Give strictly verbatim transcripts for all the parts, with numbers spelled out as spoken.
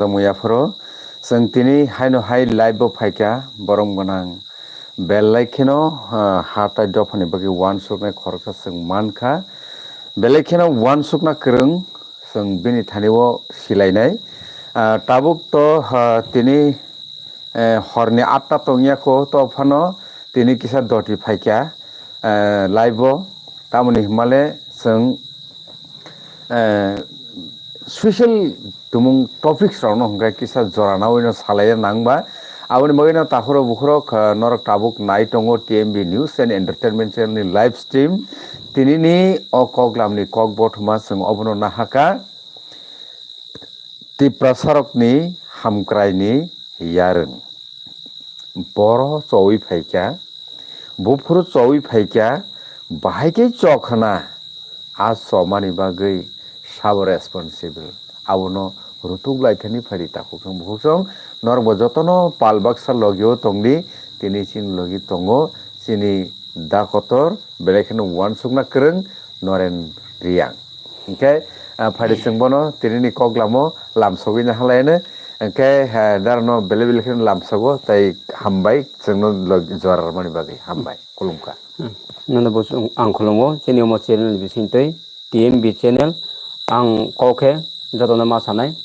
Tamo yaphoro chwng tini haino hai live bo phaikha, borom gwnang belai kheno, ah, ha tai dophani bagwi uansuknai khoroksa chwng mankha. Belai kheno uansukna kwrwng chwng bini thani-o silainai. Ah, tabuk to, ah, tini, eh, horni atta tongya kho, to phano tini kisa doti phaikha, eh, live-o. Tamoni hwnmale chwng, eh, special tumung topics rokno hwnkhe kisa jora nawi no salaiya nangba. Aboni bagwi no takhorok bukhorok, eh, norok tabuk nai tongo T M B News and Entertainment Channel ni live stream. Tinini o koklam ni kok bothoma chwng obono nahaka. Tiprasarokni hamkraini yarwng. Boro chowi phaikha, buphuru chowi phaikha, bahai khe chok hwna, a chomani bagwi sabo responsible. Abono rutuk lai thani phai di takhuk song bukhuk song, norok bo jotono pal baksa logio tongdi, tini chini logi tongo, chini da kotor, belai kheno uansukna kwrwng, Noren Riyang. Hwnkhe, ah, phai di chwng bono tinini koklamo lamsogwi naharlaino. Hwnkhe, ah, darano belai belai kheno lamsogo, tai hambai chwngno log-, jora rwmani bagwi. Hambai, khulumkha. Hmm. Nono bo chwng, ang khulumgo, chini omo channel ni bisingtwi, T M B channel, ang kok khe jotono ma sanai.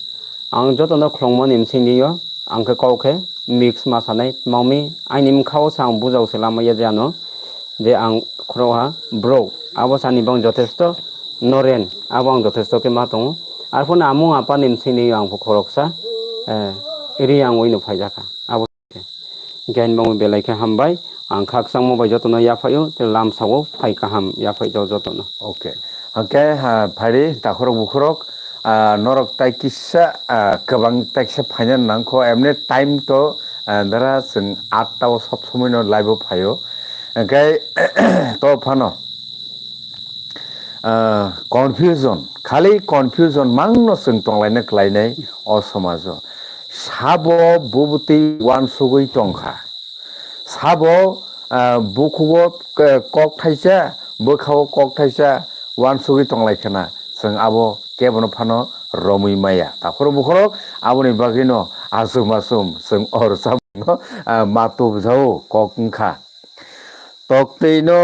Ang jotono khlongmani bsingtwi o, ang khe kok khe mix ma sanai. Mami, aini bwkha-o se ang bujao se lamaya je ano, je ang khorokha bro, abo sani bang jothesto noren, abo ang jothesto khe ma tongo. Arphano amung apani bsingni ang pho khoroksa, eh, ri ang oino phaijakha. Abo khe. Hwnkhe ani bangwi belai khe hambai, ang khakchangma bai jotono yaphaio, tei lamsao phai kaham yaphaijak jotono. Okay. Hwnkhe, ha, phai di, takhorok bukhorok, ah, norok tai kisa, ah, kwbang tai kisa phaina nangkho, emne time to, ah, dara chwng atta o sob somoi no live o phaio. Hwnkhe, to phano, ah, confusion, khali confusion mangno chwng tonglaina kwlainai o somajo. Sabo bubutwi uansugwi tongkha. Sabo, ah, bukhugo, eh, kok thaisa, bwkhao kok thaisa, uansugwi tonglai khna. Chwng abo kebono phano romwi maya. Takhoro bukhorok aboni bagwino asum asum chwng o rwchapmungno, ah, ma tubjao kok wngkha. Toktwino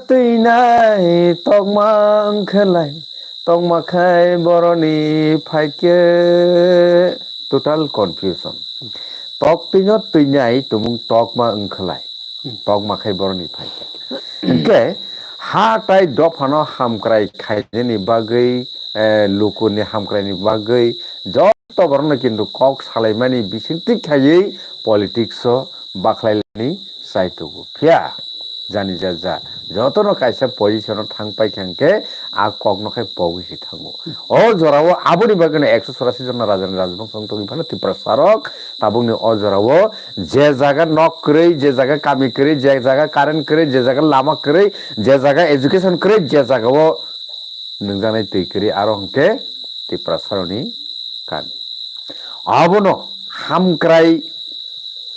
twinai tokma wngkhelai, tokma khai boroni phaikhe total confusion. Toktwino twinai tumung tokma wngkhelai, tokma khai boroni phaikhe. Hwnkhe ha tai dophano hamkrai khainani bagwi, eh, lukuni hamkraini bagwi joto borokno kintu kok salaimani bisingtwi khaiwi politics o bakhlailani chai tongo. Phiya jani ja ja jotono kaisa position o thang paikha hwnkhe a kokno khai pogwi se thango. O jorao aboni bagwino ekso chorasi jona rajani rajbongso wng tongwi phano Tiprasarok tabukni o jorao je jaga nok kwrwi, je jaga kami kwrwi, je jaga current kwrwi, je jaga lama kwrwi, je jaga education kwrwi, je jagao nwngjaknai twi kwrwi, aro hwnkhe Tiprasarokni kami. Abono hamkrai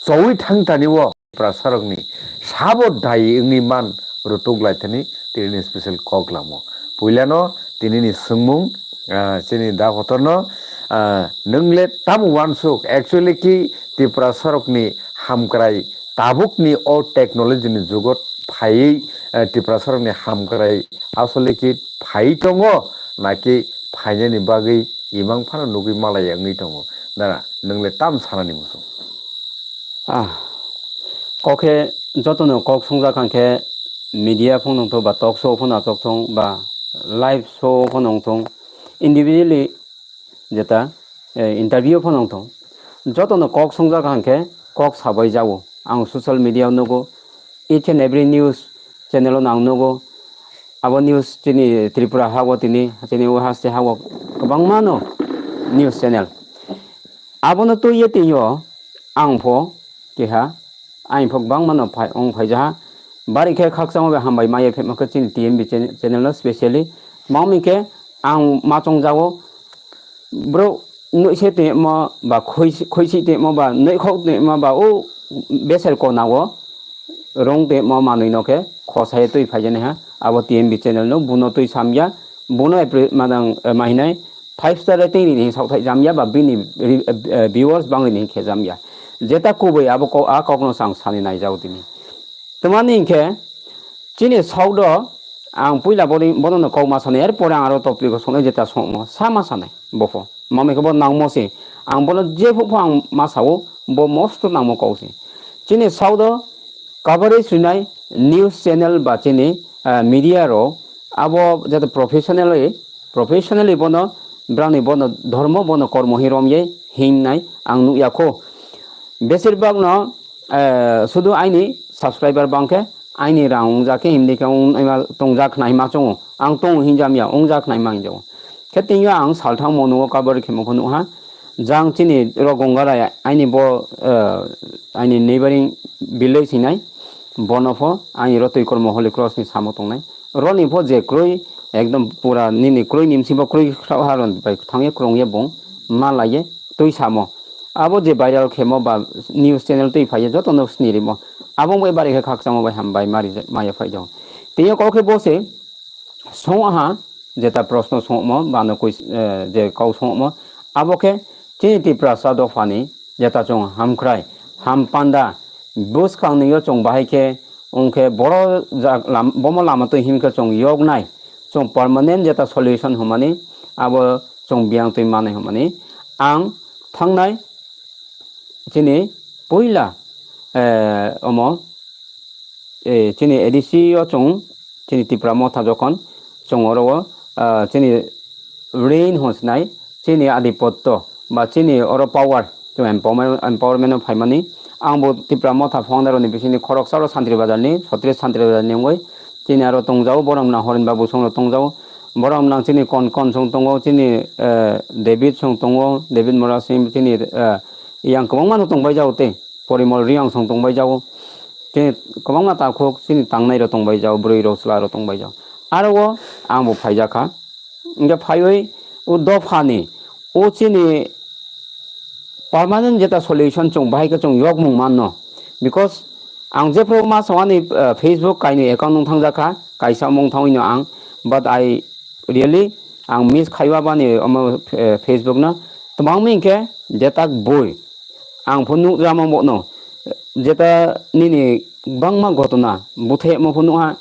chowi thangtani o Tiprasarokni sabo dai wngwi man rwtuk lai thani tinini special kok lamo. Puilano tinini swngmung, ah, chini da kotorno, ah, nwng le tamo uansuk? Actually ki Tiprasarokni hamkrai tabukni o technology ni jugo phaiwi, eh, Tiprasarokni hamkrai asole ki phaiwi tongo, naki phainani bagwi imang phano nugwi malai wngwi tongo? Dara, nwng le tam sanani muchung? Ah, kok khe jotono kok songjak hwnkhe media phano wngthok ba talk show phano achok thung ba live show phano wngthung, individually jeta, eh, interview phano wngthung, jotono kok songjak hwnkhe kok sabai jao. Ang social media o nugo, each and every news channel o ang nugo, abo news chini Tripura ha o tini, chini o haste ha o kwbangma no news channel. Abono twiwi twiwi ang pho keha, ang pho kwbangma no phai-, wng phaijaha. Bari khe khakchangma bai hambai maya phema khe chini T M B channel, channel no specially. Mangmi khe ang ma chongjao, bro, noise tongmo ba khoisi, khoisi tongmo ba noikhok tongmo ba o beser kona o rong tongmo manwi no khe khosaye twi phaijani ha. Abo T M B channel no buno twi samya, bono appre-, madang, eh, ma hinai five star rating rini saothai jamya ba bini ri-, eh, eh, viewers bang rini khe jamya. Jeta kubui abo ko-, a kokno sang sani naijao tini. Tamani hinkhe chini saodo ang puila boni, bono no kok ma sanai, er pore ang aro topic o sonai jeta songmo, sama sanai bopho. Mami khe bo nangmo se. Ang bono je phuk pho ang ma sao, bo mosto nangmo kok se. Chini saodo coverage rinai news channel ba chini, ah, media rok abo jata professionally, professionally bono brangni bono dhormo bono kormo hi romye hingnai ang nukya kho. Besir bak no, eh, sudu aini subscriber bangkhe aini rang wngjak khe himdi khe wng-, tongjak khnai ma chongo. Ang tongo hinjamya, wngjak khnai ma hinjago. Khe tini ang salthang mono o cover khemo phano ha. Jang chini ro Gongarai aini bo, eh, aini neighboring village hinai. Bono pho aini ro Twikormo Holy Cross ni samo tongnai. Roni pho je kroi ekdom pura nini kroi nimsi bo kroi khra haron bai thangye krongye bong ma laiye twi samo. Abo je viral khemo ba news channel twi phaiye joto no snirimo. Abo bai bari khe khakchangma bai hambai mari maya phai jao. Tini kok khe bo se song aha jeta proshno songmo bano koi, eh, je kau songmo abo khe chini Tiprasa dophani jeta chwng hamkhrai hampanda bwskang nio chwng bahai khe wngkhe boro jak lam-, bomo lama twi himkhe chwng yoknai chwng permanent jeta solution hwnmani abo chwng biyang twi manai hwnmani ang thangnai chini puila, eh, omo eh, chini A D C o chwng, chini Tipra Motha jokhon chwng oro o, ah, chini reign hwn sinai, chini adipotto ba chini oro power, chwng empowerment, empowerment o phaimani. Ang bo Tipra Motha founder ni bisingni khoroksa oro Santri Bazar ni, Sotris Santri Bazar ni wngwi chini aro tongjao, borok na Horen Babu song rok tongjao, borok nang chini Kon Kon song tongo, chini, eh, David song tongo, David Mora sing chini, eh, yang kwbangma no tongbai jao tei. Porimol Riang song tongbai jao. Chini kwbangma takhuk chini tangnai rok tongbai jao, bwrwi rok chwla rok tongbai jao. Aro o ang bo phaijak kha. Hingke phaiwi o dopha ni o chini permanent jeta solution chwng bahai khe chwng yokmung manno. Because ang jephru ma song ani, eh, Facebook kainwi account nung thangjak kha, kaisa mung thangwi no ang, but I really, ang miss khaiwa bani omo, eh, Facebook no. Twbangma hinkhe jetak bui. Ang pho nukjamo bono. Jeta nini bangma ghotona, buthemo pho nukha,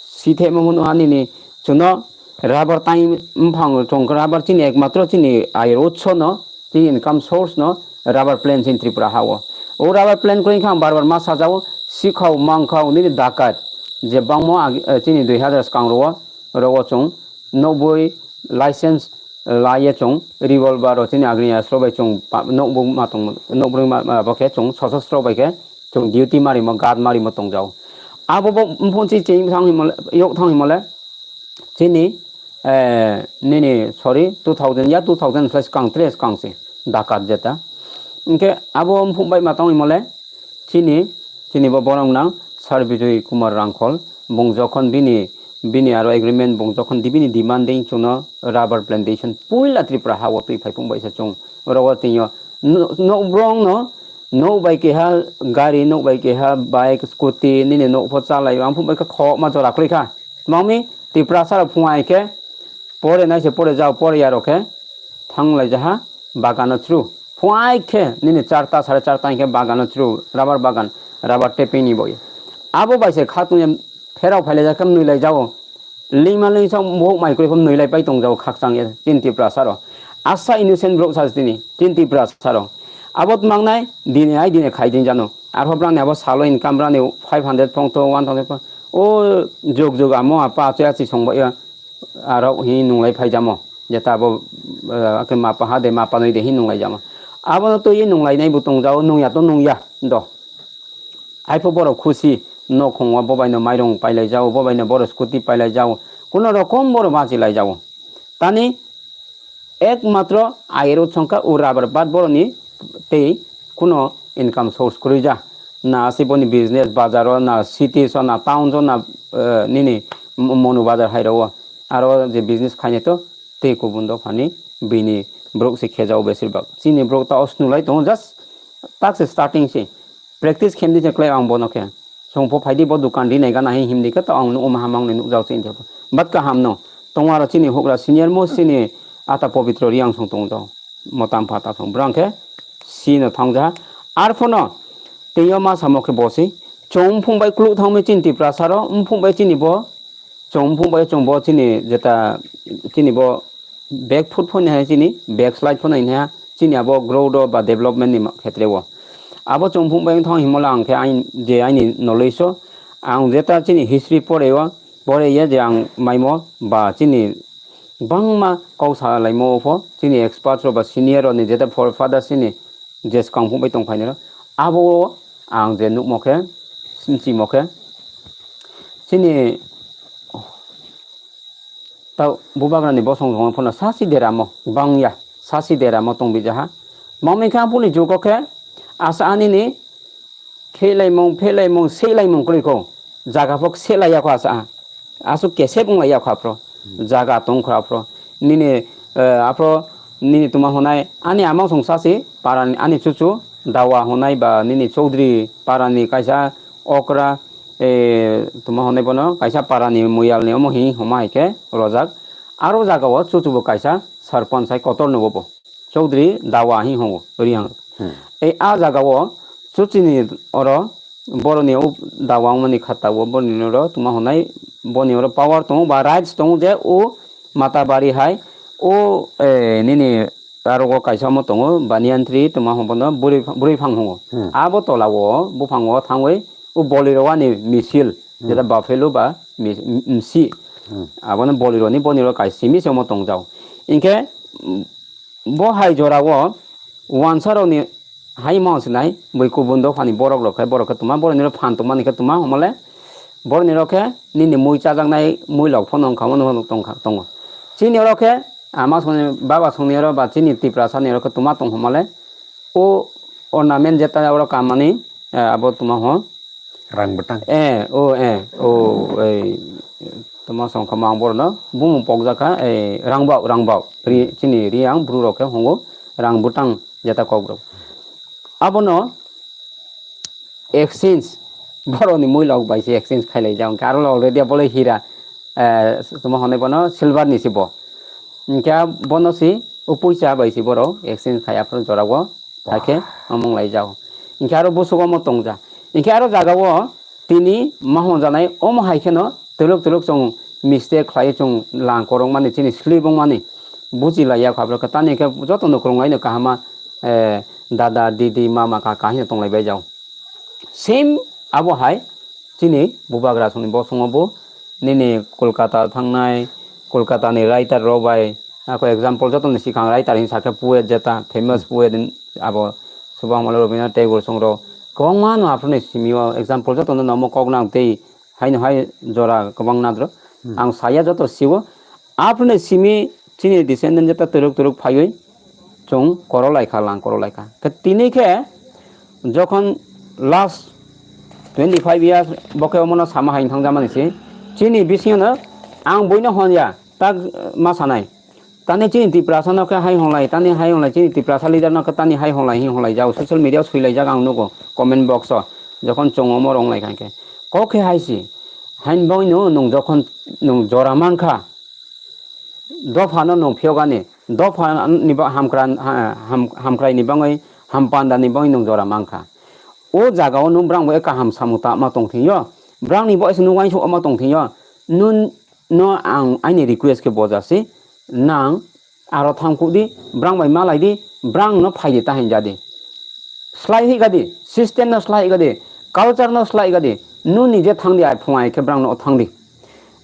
sithemo pho nukha nini. Chuno rubber time mphang chwng rubber chini ekmatro chini ayr utso no. Chini income source no rubber plant chini Tripura ha o. O rubber plant kwrwi kha ang bar bar ma sajao, sikhao, mangkhao, nini dakat je bangmo ag-, eh, chini dui hazar swkang ro o, ro o chwng nokbwi license, eh, laiye chwng revolver ro chini Agni Astro bai chwng pa-, nokbo ma tong, nokbrwi ma, ma, bo khe chwng sosostro bai khe chwng duty marimo, guard marimo tongjao. Abo bo mphunsi chini thang himole, yok thang himole, chini, eh, nini, sorry, two thousand ya, two thousand plus kang tres kang si dakat jeta. Hingke abo mphung bai ma tongwi mole, chini, chini bo borok nang Sir Bijoy Kumar Rangkhol, bung jokhon bini, bini aro agreement, bung jokhon di bini demanding chuno rubber plantation puila Tripura ha o twi phai phung bai se chung oro o twi o no, no, borok no, nok bai keha gari, nok bai keha bike, scooty, nini nok pho chalai, ang phung bai kha khokma jora kwrwi kha. Mami, Tiprasa rok phung ai khe, pore nai se pore jao, pore ya rok khe, thang lai jaha, bagano chru. Phung ai khe, nini charta, sare charta hinkhe bagano chru, rubber bagan, rubber tapping ni boi. Abo bai se khatung ya pherao phai lai jakha, nui lai jao. Lima lingsa mohok mai kwrwi phum nui lai pai tong jao khakchang ya, chini Tiprasa rok. Asa innocent borok sa tini, chini Tiprasa rok. Abo tmangnai, dini ai dini khai din jano. Arpho brani abo salo income brani five hundred phung to, one thousand phung. O jog jog amo apa achi achi song ba ya. Arok hi nunglai phaijamo. Jeta abo, eh, ake mapa ha de, mapa noi de hi nunglai jamo. Abono twi nunglai nai bo tongjao, nungya to nungya do. Haipho borok khusi, nokhongo bobaino mairung pailai jao, bobaino borok scooty pailai jao. Kuno rokom borok bachi lai jao. Tani ekmatro ayero chongka o rubber bat boroni tei kuno income source kwrwi ja. Na asiboni business bazaro, na city so, na town so, na, eh, nini mo-, monu bazar hai rogo. Aro je business khainai to tei kubun dophani bini borok se khejao besir bak. Chini borok ta osnulai tongo, just tak se starting se. Practice khem di se klai ang bono khe. Songpho phaidi bo dukan rinai gana hai himdi khe to ang nugo maha mangnai nukjao se india. But kaham no. Tongma rok chini hukra senior most chini ata Pobitro Riang song tong jago. Motam pha ta song. Brang khe si no thang jaha. Arphuno tei o ma samo khe bo si. Chwng phung bai klu thang mi chini Tiprasa ro. Mphung bai chini bo. Chwng mphung bai chwng bo chini jeta chini bo back foot phone hai chini back slide phone hai chini abo growth o ba development ni ma-, khetre o. Abo chwng phung bai thang himala ang khe ain je aini knowledge o ang jeta chini history pore o pore ye je ang maimo ba chini bangma kok sa laimo pho chini expert rok ba senior rok ni jeta forefather chini je swkang phung bai tong phainai rok abo ang je nukmo khe chimo khe chini ta bubagra ni bosong rok phano sasi deramo bangya sasi deramo tong bijaha mangmi khe aphuru ni jugo khe asa ani ni Khelaimung, phelaimung, selaimung kwrwi kho. Jaga pho selai ya kho asa. Aswk kesep wng lai ya kho aphro. Jaga tong kho aphro. Nini, eh, aphro nini tuma honai ani ama song sasi parani ani chuchu dawa honai ba nini chaudhary parani kaisa okra, eh, tuma honai bono kaisa parani muyal ni omo hi homa hai khe rojak. Aro jaga o chuchu bo kaisa sarpanch hai kotor nugo bo. Chaudhary dawa hi hongo, Rihang. Hmm. Ei a jaga o chuchini oro boroni o dawa wngmani kha tabuk boroni oro tuma honai boni oro power tongo ba rights tongo je o Matabari hai o, eh, nini aro o kaisa omo tongo banyan tree tuma hongo bono bwrwi, bwrwi phang hongo. Hmm. Abo tola o buphang o thangwi o bolirok ani misil Hmm. jeta buffalo ba mi-, msi Hmm. abono bolironi boni oro kaisa simi se omo tongjao. Hinkhe Bo hai jora o wansa rok ni hai ma swnai bui kubun dophani borok rok khe borok khe tuma borok ni phan tongmani khe tuma homole borok ni rok khe nini mui chajaknai mui lok phano wngkha mano tongkha tongo chini oro khe ama songni baba songni oro ba chini Tiprasa ni oro khe tuma tong homole o ornament jeta oro kamani eh, abo tuma ho Rang bwtang. Eh, o, eh, o, ei, toma song kha mang borno, bumung pokjak kha, ei, rangbao, rangbao. Ri, chini Riang bru rok khe hongo, rang bwtang jeta kok rok. Abono exchange, boroni mui lok bai se exchange khai lai jao. Khe aro already abole hira, eh, toma honai bono silver ni se bo. Hinkhe bono se o puisa bai se borok exchange khai aphuru jora o, hakhe omong lai jao. Hinkhe aro busugo omo tongja. Hinkhe aro jaga o tini ma hwnjanai omo hai kheno twlwk twlwk chwng mistake khlai chwng lang kwrwngmani chini slip wngmani buji lai ya kha bwrwkha. Tani hinkhe joto no kwrwnglaino kahama, eh, dada, didi, mama, kaka hino tonglai bai jao. Same abo hai chini bubagra songni bosongo bo nini Kolkata thangnai, Kolkata ni writer rok bai, ako example joto ni swkang writer hinwi sakhe poet jeta, famous poet hin-, abo Subhamalal Rabindranath Tagore song rok kwbangma no aphuru ni simi o example joto no nomo kok nang tei haino hai jora kwbang nadro. Hmm. Ang saya joto siwo aphuru ni simi chini descendant jeta twrwk twrwk phaiwi chwng korolai kha, lang korolai kha. Khe tini khe jokhon last twenty five years bo khe omono sama hai thang jamani se. Chini bisingo no ang buino hon ya, tak, eh, ma sanai. Tani chini Tiprasa no khe hai honglai, tani hai honglai, chini Tiprasa leader no khe tani hai honglai, hi honglai jao. Social media o sui lai jak ang nugo, comment box o. Jokhon chwng omo rong lai kha khe. Kok khe hai si. Hain boi no nwng jokhon nwng jora man kha. Dopha no nwng phiyok ani, dopha ni bo hamkra-, ha-, ham-, hamkrai ni bangwi, hampanda ni bangwi nwng jora mankha. O jaga o nwng brang bai kaham samung tama tong thing yo, brang ni bo se nwng uansuk ma tong thing yo, nwng no ang aini request khe boja si, nang aro thang kuk di, brang bai malai di, brang no phai di ta hinja di. Slai hi gadi, system no slai gadi, culture no slai gadi, nung nije thang di ai phung ai khe brang no thang di.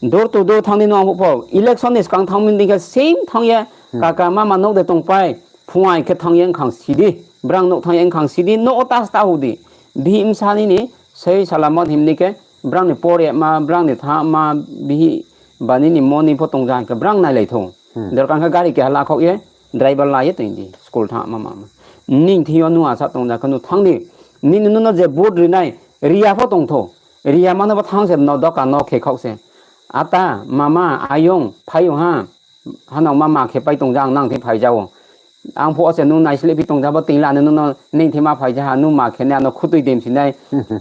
Door to door thang di no ang pho election ni skang thang min ding khe same thang ye Hmm. kaka mama nok de tong pai phung ai khe thang ye wngkhang si di, brang no thang ye wngkhang si di, no o tas ta hu di. Bihim sa ni ni sei salamat him ni khe brang ni por ye ma, brang ni tha ma, bihi bani ni mo ni pho tong ja khe brang nai lai thung. Hmm. Dorkar khe gari keha lakhok ye, driver la ye tong di, school thang ma ma ma. Ning thing yo nung asa tong ja khe nung thang di. Nini nung no je vote rinai, riya pho tong tho. Riya mano bo thang se no doka no khe khok se. Ata, mama, ayung, phayung ha. Hanok ma ma khe pai tong ja ang nang thing phai ja o. Ang pho se nung nai sle phi tong ja bo ting la nung no ning thing ma phai ja ha nung ma khe ne ano khutui dem sinai.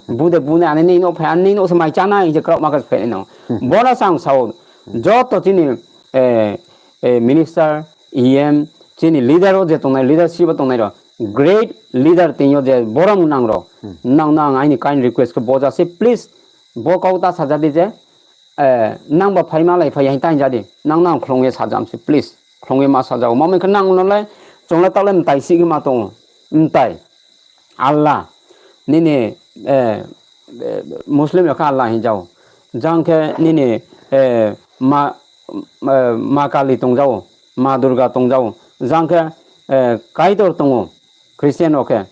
Bu de bu ne ani ning no phai ani ning no se mai cha nai je krok ma khe phai no. Bono sang sao. Joto chini eh, eh, minister, E M, chini leader o je tongnai, leadership o tongnai rok, great leader tini o je borom nang rok, nang nang aini kind request khe boja se, please, bo kok ta sajadi je, eh, nang ba phaima lai phai hai tang jadi, nang nang khlong ye sajam se, please, khlong ye ma sajao, mamo khe nang no lai, chwng le ta le mtai si ma tongo, mtai. Allah, nini, eh, eh, Muslim rok khe Allah hinjao. Jang khe nini, eh, ma, eh, ma Kali tongjao, ma Durga tongjao. Jang khe, eh, Kaitor tongo, Christian rok khe.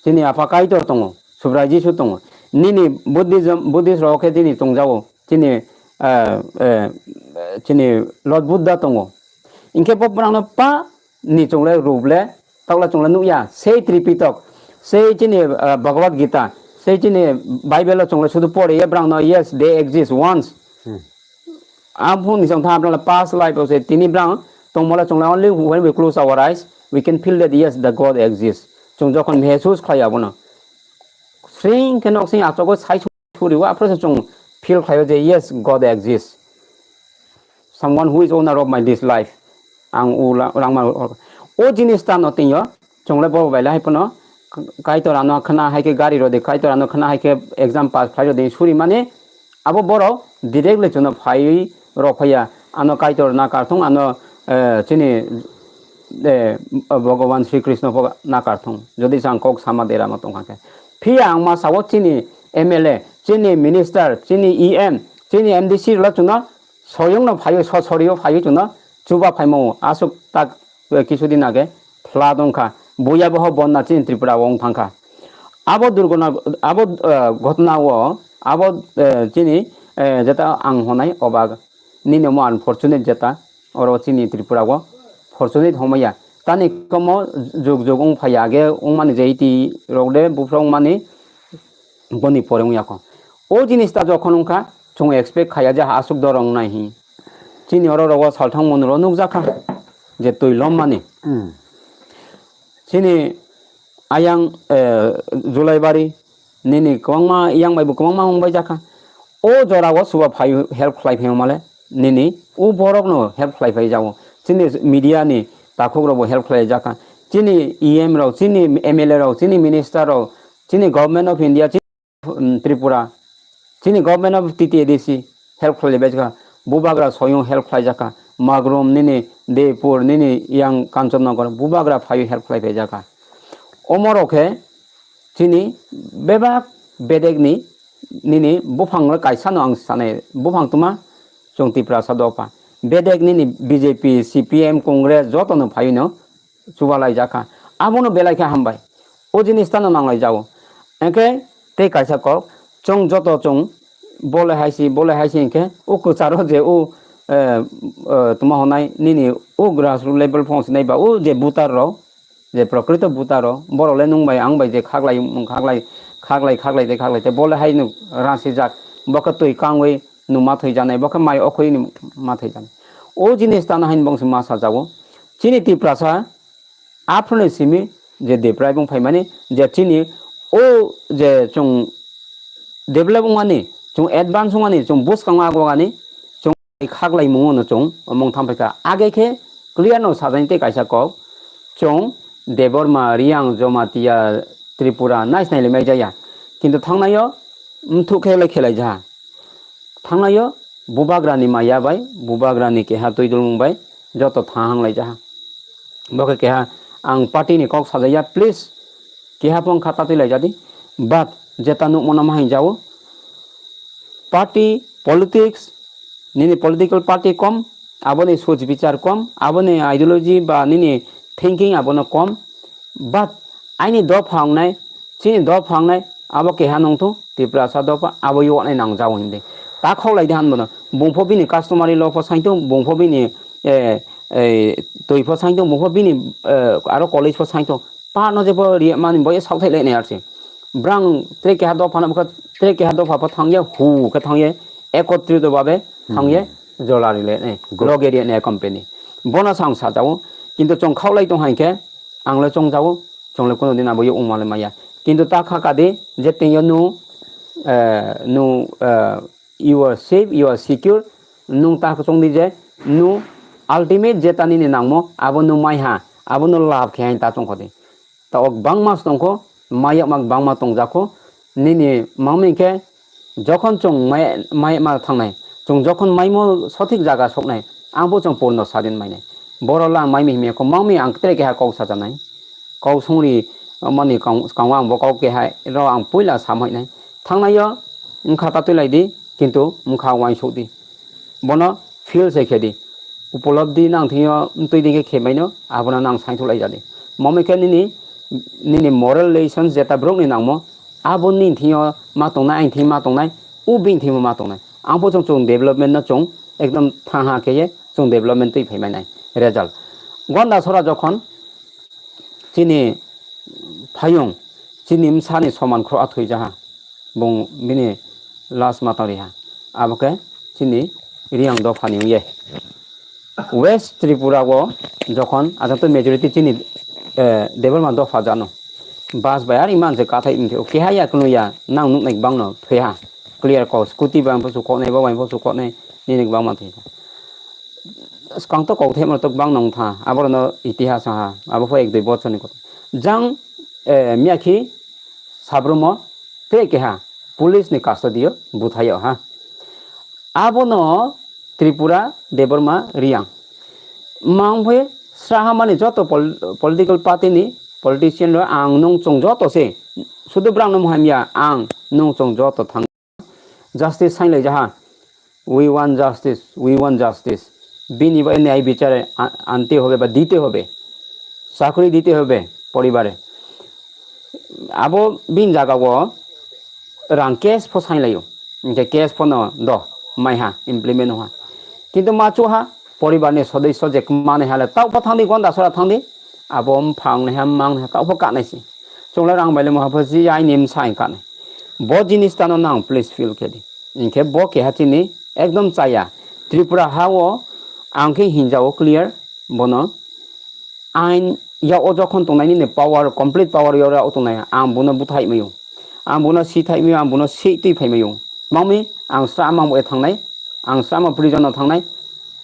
Chini Apha Kaitor tongo, Subrai Jisu tongo. Nini Buddhism, Buddhist rok khe chini tongjao. Chini, eh, eh, chini Lord Buddha tongo. Hinkhe bo bwrangno pa ni chwng le rup le, takla chwng le nukya, sei Tripitok, sei chini, ah, Bhagavad Gita, sei chini Bible o chwng le sudu pore ye brang no, yes, they exist once. Hmm. Aphung ni chwng tha brang le past life o se tini brang tongmo le chwng le only when we close our eyes, we can feel that yes, the God exists. Chwng jokhon mehsus khlai abono. Sring khe nok sing achogwi sai suri o, aphuru se chwng feel khlaio je, yes, God exists. Someone who is owner of my this life. Ang u la-, rangma o, o jinis ta no tengyo, chwng le bo bai le hai phano, k-, Kaitor ano khna hai khe gari rodi, Kaitor ano khna hai khe exam pass khlai rodi suri mani, abo borok directly chwngno phaiwi rok phaiya, ano Kaitor na karthung, ano, eh, chini, eh, Bhagavan Sri Krishna pho na karthung, jodi chang kok sama derama tongkha khe. Phiya ang ma sao chini M L A, chini minister, chini E M, chini M D C rok chwngno soyungno phaiwi, so sorio phaiwi chwngno chuba phaimo aswk tak, eh, kisu din age flood wngkha, buya boho bonna chini Tripura o wng thangkha. Abo durgona, abo, eh, ghotona o, abo, eh, chini, eh, jeta ang honai obak. Nini omo unfortunate jeta, oro chini Tripura o fortunate homaya. Tani komo jug jug wng phaiya, age wngmani je iti rok de buphra wngmani boni pore wngya kho. O jinis ta jokhon wngkha, chwng expect khaiya je aswk dorong nai hi. Chini oro rogo salthang monro nukjakha je twi lommani. Hmm. Chini ayang, eh, Julaibari, nini kwbangma, yang bai bo kwbangma wng bai jakha. O jora o suba phai help khlai phai male, nini o borok no help khlai phai jago. Chini media ni takhuk rok bo help khlai jakha. Chini E M rok, chini M L A rok, chini minister rok, chini Government of India, chini, um, Tripura, chini Government of T T A D C help khlai bai jakha. Bubagra soyung help khlai jakha. Magrum nini Depur nini yang Kanchannagar bubagra phai help khlai bai jakha. Omorok khe chini bebak bedekni nini buphang kaisa no ang sanai, buphang tuma chwng Tiprasa dopha. Bedek nini B J P, C P M, Congress joto no phai no chubalai jakha. Abono belai khe hambai. O jinis tano nanglai jago. Engkhe tei kaisa kok, chwng joto chwng bole hai si, bole hai si hinkhe o kwcharo je o, eh, eh, tuma honai nini o grassroot level phone sinai ba o je voter rok, je prokrito voter rok, borok le nwng bai ang bai je khaklai, khaklai, khaklai, khaklai tei khaklai tei bole hai nwng rang sijak, bo khe twi kangwi nwng ma thwi janai, bo khe mai okhoi nwng ma thwi janai. O jinis tano haino bongsi ma sajago. Chini Tiprasa aphuru ni simi je debrai bung phaimani je chini o je chwng develop wngmani, chwng advance wngmani, chwng bwskango agogani, chwng khaklai mungo no chwng mung thamphaikha. Age khe clear no sajani tei kaisa kok, chwng Debbarma, Reang, Jamatia, Tripura nai sinai lemai jaya. Kintu thangnaio mthuk khe lai khelai jaha. Thangnaio bubagrani maya bai bubagrani keha twi dulmung bai joto tha hanglai jaha. Bo khe keha ang party ni kok sajaya, please keha phone kha tatwi lai jadi. But jeta nukmano ma hinjao party politics, nini political party kom, aboni soch bichar kom, aboni ideology ba nini thinking abono kom. But aini dopha wngnai, chini dopha wngnai, abo keha nungthu, Tiprasa dopha, abo yoknai nangjago hindi. Ta khoklai di han bono, bungpho bini customary law pho sainthu, bungpho bini, eh, eh, twi pho sainthu, bungpho bini, eh, aro college pho sainthu. Pano je bo ri mani bo e saothai lai nai arsi. Brang tre keha dopha no bokha, tre keha dopha pho thangya, hu khe thangya, ekotrito babe thangya, jola ri lai nai, loge ri nai company. Bono sa ang sajago, kintu chong khoklai tong hai khe, ang le chongjao, chongle kono din abo yo wngma le maya. Kintu ta kha kadi je tengyo nu, eh, nu, eh, you are safe, you are secure, nung ta chong di je nu ultimate jeta nini nangmo abo nu mai ha, abo nu love khe hai ta chong kho di. Ta o bangma tongkho, mayakma bangma tongjakho, nini mangmi khe jokhon chwng mai, mai ma thangnai, chwng jokhon maimo sothik jaga soknai, ang bo chwng purno sadin mainai. Boro lang maimi himya kho mangmi ang tre keha kok sajanai. Kok songri mani kang-, kango ang bo kok keha ro ang puila samhainai. Thangnaio wngkha ta twi lai di, kintu wngkha wansuk di. Bono feel se khe di. Upolobdi nang thingyo mtwi dingkhe khe maino, abono nang sainthu lai jadi. Mami khe nini, nini moral lessons jeta borokni nangmo, abo nini thingyo ma tongnai, aini thing ma tongnai, o bini thingmo ma tongnai. Ang bo chwng, chwng development no chwng ekdom thanha khe ye chwng development twi phai mainai result. Gonda sora jokhon chini phayung, chini msani soman khro athoi jaha. Bung bini last matang riha. Abo khe chini Riyang dophani wngye. West Tripura o jokhon ajakto majority chini, eh, Debbarma dopha jano. Bas bai ari manse kathai wngkhe o keha ya kunu ya nang nuknai bangno thwiha. Clear ko scooty bai bo chukoknai, bo bai bo chukoknai, nini bangma thwiha. Skang to kok thepma to bang nong tha, abo no itihas ha, abo pho ek dui bochor ni kotha. Jang, eh, miyakhi sabrumo tre keha police ni custody o buthaio ha. Abono Tripura Debbarma Riyang. Mang phe sraha mani joto pol-, political party ni politician rok ang nung chwng joto se. Sudu brang no hamya ang nung chwng joto thang. Justice sainglai jaha. We want justice, we want justice. Bini bai nyai bichar a-, ante hobe ba dite hobe. Chakri dite hobe poribare. Abo bin jaga o rang case pho sainlaio. Hingke case pho no do maiha implement ha. Kintu machu ha poribar ni sodosyo je mane hale tau pho thangdi gonda sora thangdi. Abo mphang ne ha mang ne ha tau pho kanai si. Chungle rang baile mo ha pho ji ai nim sai kanai. Bo jinis tano nang please feel khe di. Hingke bo keha chini ekdom chaya. Tripura ha o ang khe hinjao clear bono. Ain ya o jokhon tongnai nini power, complete power yora o tongnai. Ang bono buthai mayo. Ang bono si thai mayo, ang bono si twi phai mayo. Mangmi ang sra mang bo thangnai. Ang sra ma prison no thangnai.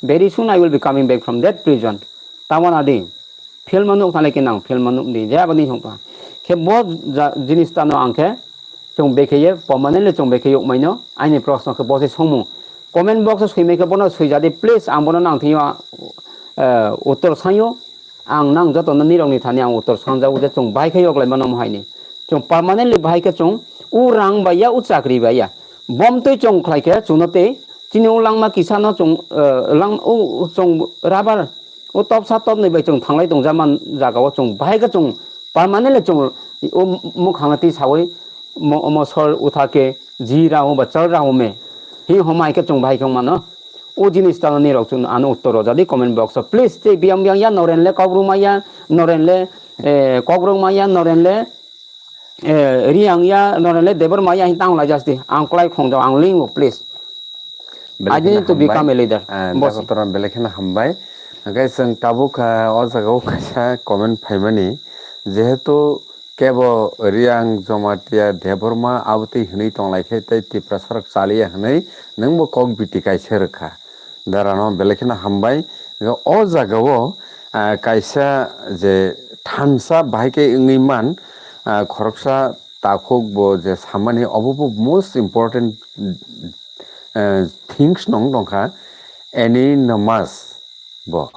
Very soon I will be coming back from that prison. Tabana di. Film no nukna leki nang film no nukdi je aboni hongpa. Khe bo ja-, jinis tano ang khe chwng bekheye permanently chwng bekheye ukmaino aini proshno khe bo se songmung. Comment box o swimai khe bono swijadi please ang bono nang thingyo, eh, uttor sanyo. Ang nang joto no nirok ni thani ang uttor sangjak je chwng bai khe yoklai mano haini. Chwng permanently bai khe chwng u rang bai ya u chakri bai ya. Bom twi chwng khlai khe chwngno tei chini u langma kisa no chwng, eh, lang u chwng rabar O topsa topnwi bai chwng thanglai tongjaman jagao chwng bahai khe chwng permanently chwng o mukhang twi sawi mo-, mosol uthake ji rahu ba chal rahu me hi homai khe chwng bahai khe mano. O jinis tano nirok chwng ano uttor rojadi comment box o. Please tei biyang biyang ya noren le kokrok maya, noren le, eh, kokrok maya, noren le, eh, riyang ya, noren le debor maya hin tang lai jasti. Ang klai khongjak, ang lingo, please. I need to become a leader. Ah, boss. Dakotoran belai kheno hambai. Hingke chwng tabuk, ah, o jaga o kaisa comment phaimani, jehetu kebo Riyang Jomatia Debbarma abotwi hwnwi tonglai khe tei Tiprasa rok chaliya hwnwi nwngbo kok biti kaisa rwkha. Darano belai kheno hambai. O jaga o, ah, kaisa je thansa bahai khe wngwi man, ah, khoroksa takhuk bo je samani obo bo most important eh, things nong tongkha, anonymous bo.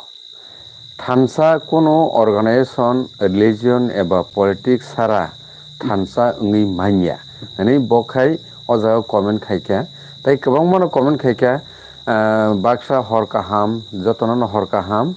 Thansa kuno organization, religion eba politics sara thansa wngwi manya. Ani bo khai o jaga comment khaikha. Tai kwbangmano comment khaikha, eh, baksa hor kaham, jotono no hor kaham.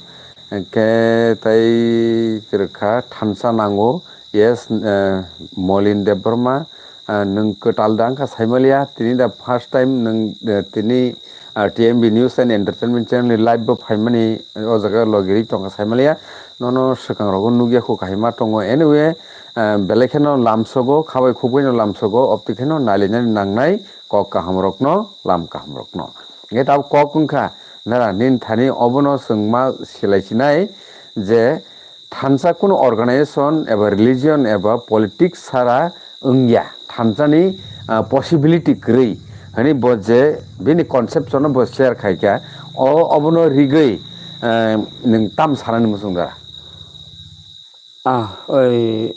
Hingke tai kwrwkha thansa nango. Yes, eh, Molin Debbarma, eh, nwng kwtal da wngkha saimaliya. Tini da first time nwng, eh, tini, ah, T M B News and Entertainment Channel ni live bo phaimani, eh, o jaga logi ri tongkha saimaliya. Nono swkang rogo nukya khu kahima tongo. Anyway, eh, belai kheno lamsogo, khabai khubui no lamsogo, opti kheno nailainani nangnai kok kaham rokno, lam kaham rokno. Hingke tabuk kok wngkha, nara nini thani obono chwng ma silai sinai je, thansa kuno organization eba religion eba politics sara wngya. Thansani, ah, possibility kwrwi. Hani bo je bini conception no bo share khai kha, o obono rigwi, eh, nwng tam sanani muchung dara? Ah, oi,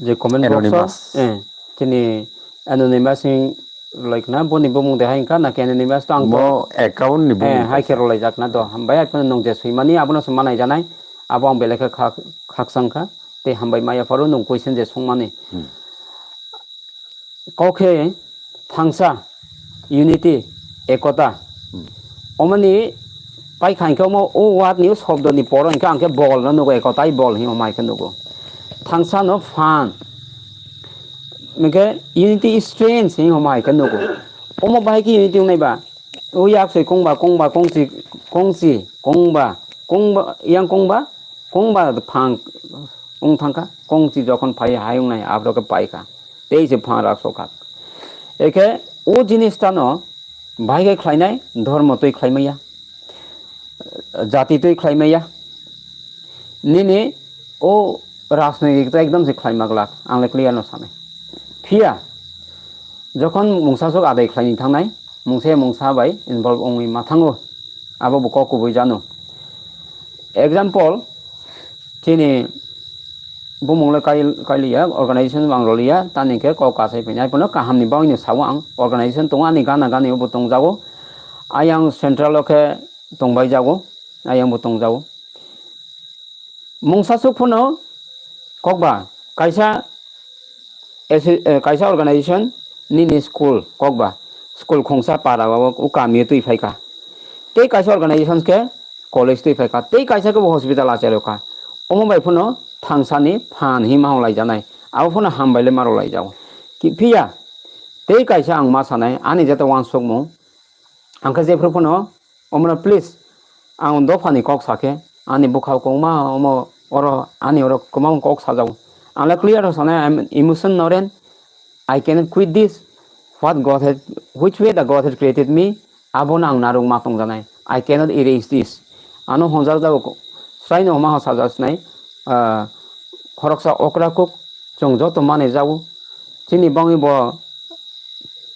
je comment box o, Anonymous. Eh, chini anonymous ni like na, boni bumung de hai wngkha, na ke anonymous to ang to, mo account ni bumung eh, hai khe rwlaijak na do. Hambai, hai phano nwng je swimani, abono se manai janai, abo ang belai khe khak-, khakchang kha. Tei hambai maya pharo nwng question je songmani. Hmm. Kok khe thangsa, unity, ekota. Hmm. Omoni pai kha hwnkhe omo o word ni, o shobdo ni poro hwnkhe ang khe bol no nugo, ekota i bol hinwi omai khe nugo. Thangsa no phan. Hwnkhe unity is strength hinwi omai khe nugo. Omo bahai khe unity wngnai ba? O yak soi kongba, kongba, kongchi, kongchi, kongba, kongba, yang kongba, kongba phang wng thangkha, kongchi jokhon phai hai wngnai, aphro khe paikha, tei se phang rak sokha. Ekhe o jinis tano bahai khe khlainai, dhormo twi khlai maya, jati twi khlai maya, nini o rajnoitik to ekdom se khlai ma glak, ang le clear no sanai. Phiya, jokhon mungsa sok adai khlaini thangnai, mungsa ya mungsa bai involve wngwi ma thango, abo bo kok kubui jano. Example, chini bumung le kai-, kailiya, organization bang roliya, tani khe kok kasai phainai, phano kaham ni bagwi no sao ang, organization tongo ani gana gani bo tongjago, ayang central o khe tongbai jago, ayang bo tongjago. Mungsa suk phano kokba kaisa esi-, eh, kaisa organization nini school kokba school khungsa para o, o kami o twi phaikha. Tei kaisa organization khe college twi phaikha. Tei kaisa khe bo hospital achai rokha. Omo bai phano thangsani phan hinma hwnlai janai. Abo phano hambai le ma rwlai jago. Ki-, phiya tei kaisa ang ma sanai, ani jeta uansukmung. Ang khe jephru phano omono please, ang dophani kok sakhe, ani bwkha kongma omo oro ani oro kwbang kok sajago. Ang le clear o sanai, I'm emotion Noren, I cannot quit this. What God had, which way the God had created me, abono ang narwk ma tongjanai. I cannot erase this. Ano honjak jago, sraino ma sajak sinai, ah, khoroksa okra kuk, chwng joto manwi jago. Chini bangwi bo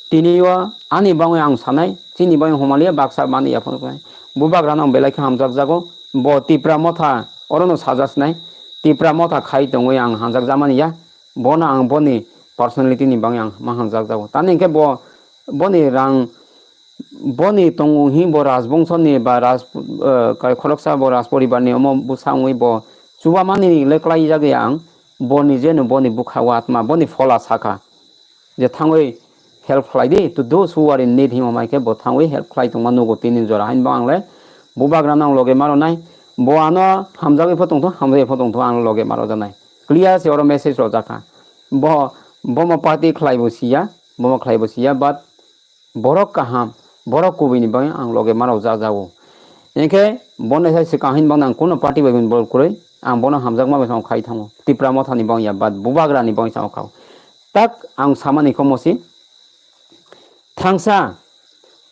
Tini o ani bagwi ang sanai, chini bagwi homaliya baksa mani yaphano kwnai. Bubagrano ang belai khe hamjak jago. Bo Tipra motha orono sajak sinai. Tipra motha khai tongwi ang hamjak jamani ya. Bono ang boni personality ni bagwi ang ma hamjak jago. Tamni hwnkhe bo, boni rang, boni tongo hi bo rajbongso ni ba raj, eh, kai khoroksa bo rajporibar ni omo bwsa wngwi bo chubamani le klai jagwi ang boni jeno boni bwkha o atma boni phola sakha. Je thangwi help khlai di, to those who are in need, himo mai khe bo thangwi help khlai tongma nugo tini jora. Hainbo ang le bubagrano ang loge ma rwnai, bo ano hamjagwi pho tongtho, hamjagwi pho tongtho, ang loge ma rwjaknai. Clear se oro message rwjak kha. Bo, bomo party khlai bo siya, bomo khlai bo siya, but borok kaham, borok kubui ni bagwi ang loge ma rwjak jago. Hinkhe bono sai swkang hinwi bono ang kuno party bai involve kwrwi, ang bono hamjakma bai samo khai thango. Tipra motha ni bagwi ya, but bubagra ni bagwi samo kha. Tak ang samani kho mosi, thangsa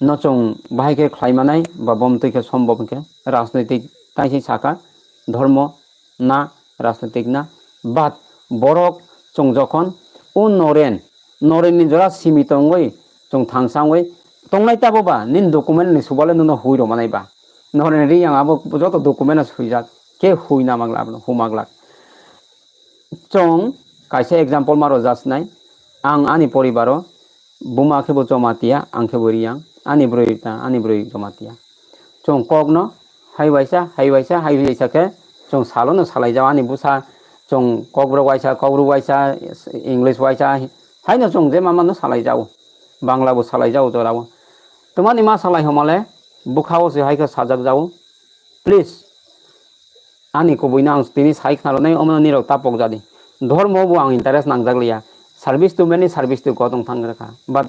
no chwng bahai khe khlai manai ba bom twi khe sombom khe rajnoitik tai se sakha, dhormo na, rajnoitik na, but borok chwng jokhon o Noren, Noren ni jora simi tongwi chwng thangsa wngwi tongnai tabo ba nini document ni subale nono hui rw manai ba. Noren ri yang abo joto document no swijak, khe hui na manglak abono, hu manglak. Chwng kaisa example ma rwjak sinai, ang ani poribaro buma khe bo Jamatia, ang khe bo Riang, ani bwrwi ta, ani bwrwi Jamatia. Chwng kokno hai waisa, hai waisa, hai waisa khe chwng salono salaijao, ani bwsa chwng kokborok waisa, kokborok waisa, English waisa, haino chwng je mamano salaijao, Bangla bo salaijao jorao. Twmani ma salai homale bwkhao se hai khe sajak jao. Please, ani kubuino ang tini sai khna rwnai, omono nirok ta pokjadi. Dhormo bo ang interest nangjak liya. Service to many, service to God wng thang kha. But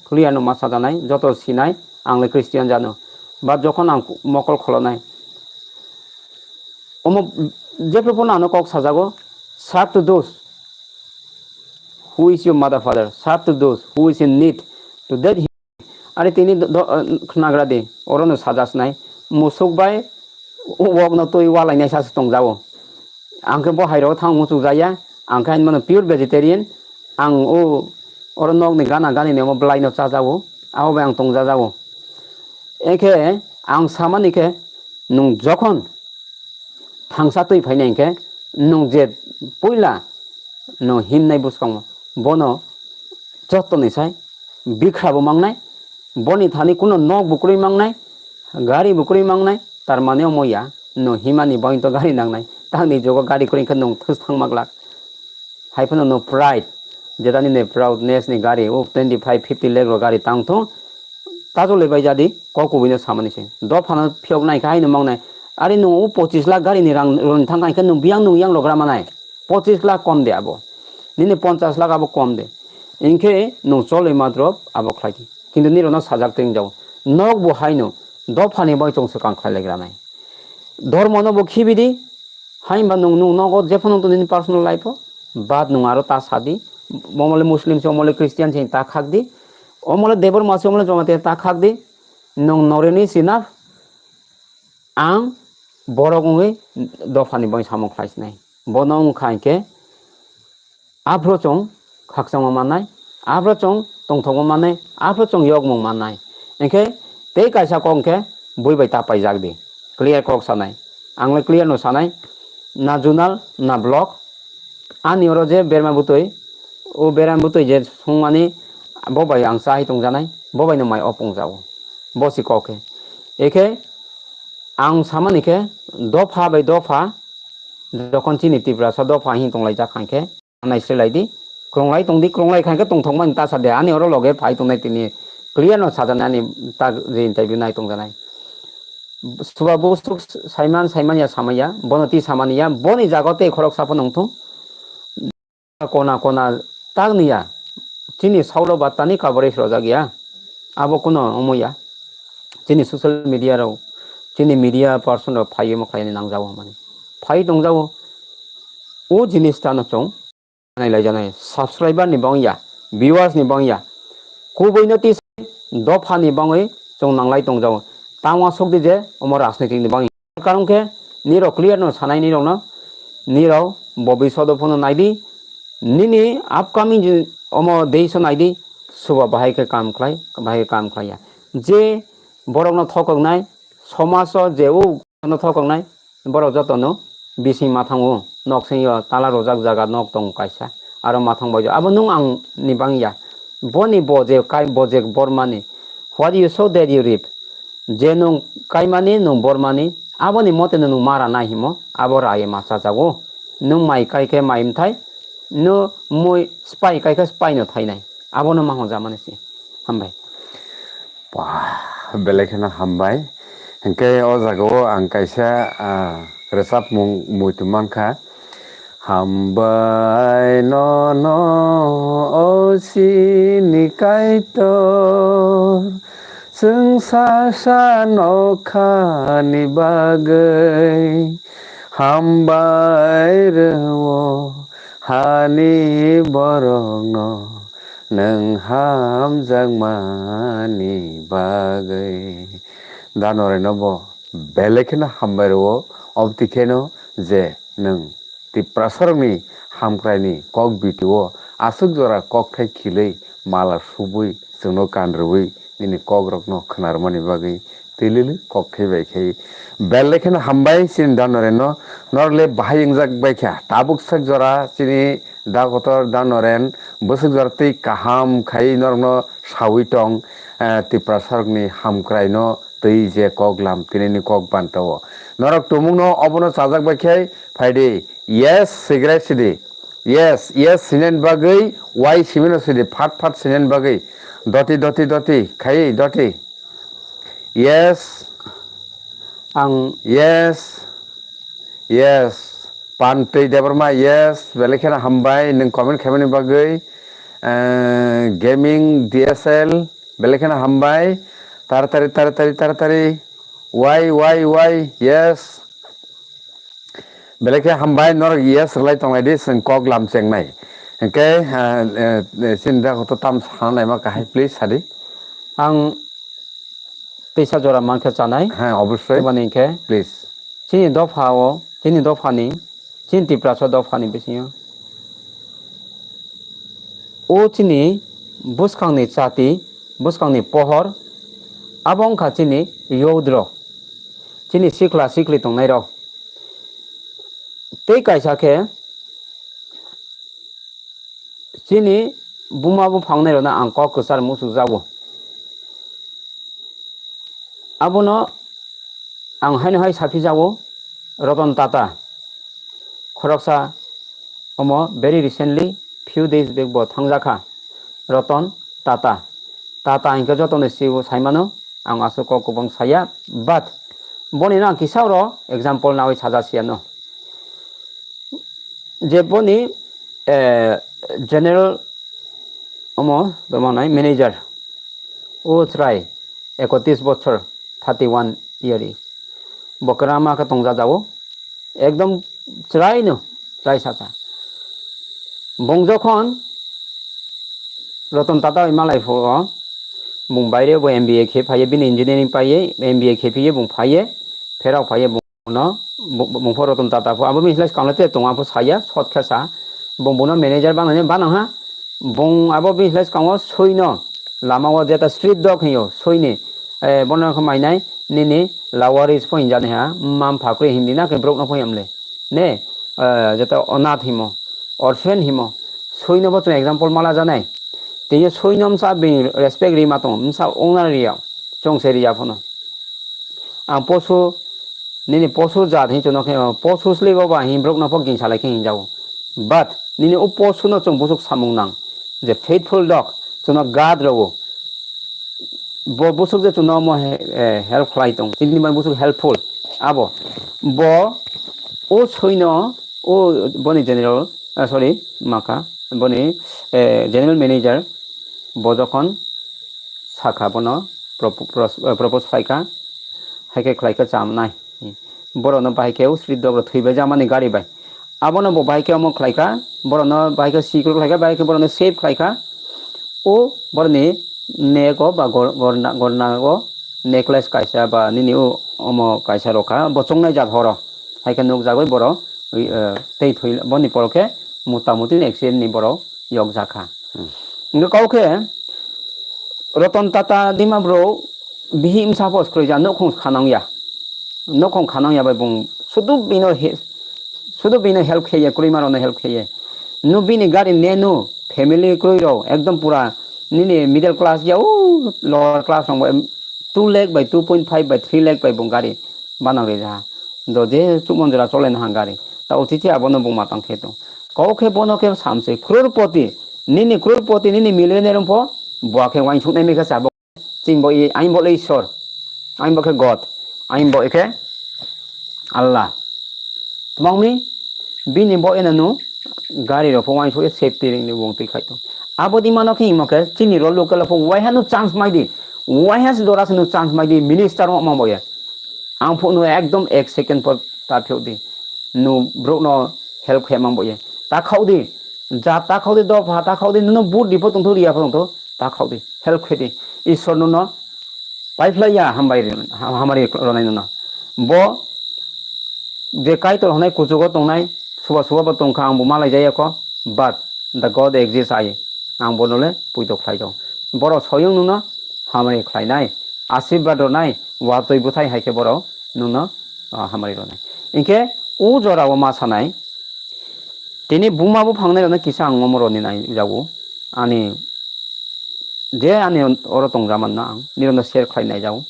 clear no ma sajanai, joto sinai, ang le Christian jano. But jokhon ang mokol kholonai, omo jephru phano ano kok sajago, serve to those who is your mother, father, serve to those who is in need. To that Ari tini do, do, khnagra di, orono sajasnai. Musuk bai wokno twi walainai sa se tongjago. Ang khe bo hai rogo thang muchuk jaya. Ang khe ani mano pure vegetarian. Ang o, oro nokni gana gani ni omo bwlai no chajago. Abo bai ang tongjajago. Ekhe ang samani khe, nwng jokhon thangsa twi phainai hinkhe, nwng je puila nwng himnai bwskango, bono jottoni sai bikhrabo mangnai, boni thani kuno nok bo kwrwi mangnai, gari bo kwrwi mangnai, tar mane omo ya, nwng himani bagwi to gari nangnai, tamni jugo gari kwrwi hinkhe nwng thus thangma glak. Hai phano no pride, jeta nini proudness ni gari, o twenty five, fifty lakh rok gari tang thung, ta choli bai jadi, kok kubui no samani se. Dophano phiyok nai kha haino mang nai. Ari nwng o pochis lakh gari ni rang roni thang kha, nwng biyang nwng yang logra manai. Pochis lakh kom de abo. Nini ponchas lakh abo kom de. Hinkhe nwng choli matro abo khlai di. Kintu nirok no sajak twi wng jago. Nok bo haino dophani bai chwng swkang khlai lai gra nai. Dhormo no bo khibi di, Hai hwnba nwng, nwng nogo jephano nwng tongdi nini personal life o, bad nwng aro ta sadi, omole Muslim se, omole Christian se ta khakdi, omole Debbarma se, omole Jamatia ta khakdi, nwng noreni sinaf, ang borok wngwi dophani bai samung khlai sinai. Bono wngkha hinkhe, Aphuru chwng khakchangma mannai, aphuru chwng tongthokma mannai, aphuru chwng yokmung mannai. Hinkhe tei kaisa kok hinkhe bui bai ta paijak di. Clear kok sanai. Ang le clear no sanai. Na junal, na block. Ani oro je berma bwtwi, o berma bwtwi je songmani bo bai ang chahai tongjanai, bo bai no mai opung jago. Bo si kok khe. Ekhe ang samani khe dopha bai dopha, jokhon chini Tiprasa dopha hin tonglaijak hinkhe, Nai se lai di, kwrwnglai tong di, kwrwnglai kha khe tongthokmani ta sa de, ani oro loge phai tongnai tini clear no sajani ani ta je interview nai tongjanai. Suba bo suk saiman, saiman ya samaya, bono ti samani ya, boni jaga tei khorok sapo nongthung. Kona kona tagni ya, chini saulo battani coverage rojak ya, abo kuno omo ya. Chini social media rok, chini media person rok phai omo khlai nangjago mani. Phai tongjago, o jinis ta no chwng Nai lai janai, subscriber ni bang ya, viewers ni bang ya, kubui no tisa dopha ni bangwi chwng nanglai tong jao. Tamo aswk di je omo rajnitik ni bang ya. Karon khe nirok clear no sanai nirok no, nirok bobiswt o phano nai di, nini upcoming je omo dei so nai di, suba bahai khe kam khlai, bahai khe kam khlai ya. Je borok no thokok nai, somaj o je o no thokok nai, borok joto no bising ma thango, nok sing yo tala rojak jaga nok tongo kaisa, aro ma thang bai abo nung ang ni bang ya, boni bo je kai bo je bor mani, what you sow that you reap, je nung kai mani nung bor mani, abo ni mote no nung mara nai himo, abo ra ye ma cha jago, nung mai kai khe mai mthai, no mui spai kai khe spai no thai nai, abo no ma hong ja mani si, hambai. Wah, belai kheno hambai. Hingke o jaga o ang kaisa, ah, rwchapmung muitu mankha. Hambai nono o chini Kaitor, chwng sasa nokhani bagwi. Hambai rwo hani borokno, nwng hamjakmani bagwi. Da noreno bo belai kheno hambai rwo, obtwi kheno je nwng Tiprasarokni hamkraini kok bitio aswk jora kokthai khilwi mala subui chwngno kanrwui nini kokrokno khwnarwmani bagwi twilili kok khai bai khai. Belai kheno hambai chini da noreno, norok le bahai wngjak bai kha. Tabuk sak jora chini da kotor da noren bwswk jora tei kaham khai norokno saui tong, eh, Tiprasarokni hamkraino twi je kok lam tinini kok bantao. Norok tumungno obono chajak bai khai phaidi. Yes, sigrai sidi. Yes, yes, sinen bagwi, wai simino sidi, phat phat sinen bagwi. Doti, doti, doti, khai doti. Yes. Ang Yes. Yes. Pantwi Debbarma, yes. Belai kheno hambai, nwng comment khaimani bagwi. Eh, Gaming D S L, belai kheno hambai. Taratari, taratari, taratari. Wai, wai, wai, yes. Belai khe hambai, norok yes rwlai tonglai di, chwng kok lam chengnai. Hingke, ah, eh, eh, chini da koto tam sana naima kahai, please, sadi. Ang tisa jora mankhe chanai. Ha, obosoi. Tubani hingke. Please. Chini dopha o, chini dophani, chini Tiprasa dophani bisingo. O chini bwskangni chati, bwskangni pohor, abo wngkha chini youth rok, chini sikla sikli tongnairok. Tei kaisa khe chini buma buphangnai rokno ang kok kwchar muchukjago. Abono ang haino hai saphijago, Ratan Tata. Khoroksa omo very recently, few days back bo thangjakha, Ratan Tata. Tata hinkhe jotono sio saimano, ang aswk kok kwbang saya, but boni no ang kisa oro example nawi sajasiya no. Je boni, eh, general omo tamo nai manager, o chwrai ekotis bochor, thirty one year, bo kwrama khe tongjajago, ekdom chwraino chwrai saka. Bong jokhon Ratan Tata bai malai phuo, bung baire bo M B A khe phaiye, bini engineering paiye, M B A khe phiye bung phaiye, pherok phaiye bung no, bu-, bu-, bung pho Ratan Tata pho, abo bini slai swkang le te tongo, ang pho saya, short khe sa, bung bono manager banani banang ha, bung abo bini slai swkango sui no, lama o jeta street dog hinyo, sui ni, eh, bono khe mainai, nini lawaris pho hinjani ha, mam phakri hindi na khe borok no pho yamle, ne, eh, jeta onath himo, orphan himo, sui no bo chwng example mala janai, tei sui no msa bini respect rima tongo, msa owner riya, chwng se riya phono. Ang posu, nini posu jat hin chwngno khe, posu sligo ba hin borokno pho gingsa lai khe hinjago. But nini o posuno chwng bwswk samung nang, je faithful dog, chwngno guard rwo. Bo bwswk je chwngno omo he-, eh, help khlai tong, chini bai bwswk helpful. Abo, bo, o soino, o boni general, ah, sorry, maka, boni, eh, general manager, bo jokhon sakha bono propo-, pros-, eh, propose khlaikha, hai khe khlaikha chamnai. Borokno bahai khe usri dogro thwibai jamani gari bai. Abono bo bahai khe omo khlaikha, borokno bahai khe sikro khlaikha, bahai khe borokno save khlaikha. O borokni neck o ba gor-, gorna, gorna o necklace kaisa ba nini o omo kaisa rokha, bo chongnai jat horo. Hai khe nukjagwi borok, eh, tei thwi, boni poro khe mota moti accident ni borok yokjakha. Hmm. Hwnkhe kok khe Ratan Tata Dimapur bihik bwsa pho kwrwi ja, nokhong khanang ya. Nokhong khanang ya bai bung sudu bino he-, sudu bino help kheye, kwrwima rokno help kheye. Nu bini gari nenu family kwrwi rok ekdom pura nini middle class ya, o lower class rok bo em, two lakh bai two point five bai three lakh bai bung gari banang rija. Do je chukmon jora chole nahang gari. Ta uchichi abono bung matang khe tong. Kok khe bono khe samse crorepoti, nini crorepoti, nini millionaire wngpho, bo khe uansuknai mekhe chabo. Chini bo i, aini bo le Ishwar, aini bo khe God, aini bo khe Allah. Twmangmi bini bo eno nu gari rok pho uansuk safety ringni wng twi khai tong. Abo di mano khe imo khe chini role local pho waiha nu chance mai di, waiha se dora se nu chance mai di, minister wng ma bo ya. Ang phone no ekdom ek second por ta phiyok di. Nu brouh no help khe mang bo ye. Ta khao di. Ja ta khao di, dopha ta khao di, nono vote di pho tongtho, riya pho tongtho, ta khao di. Help khe di. Ishwar nono paiphlai ya hambai ri-, ha-, hamari ronai nono. Bo je Kaitor hwnai kuchugo tongnai, suba suba bo tongkha, ang bo malai jaya kho. But the God exists, I, ang bono le puito khlai jago. Borok soyung nono hamari khlainai, asirwad rwnai, watwi bwthai hai khe borok nono, ah, hamari rwnai. Hinkhe o jorao ma sanai, tini buma buphangnai rokno kisa ang omo roni nai jago. Ani je ani oro tongjamanno ang nirokno share khlai nai jago.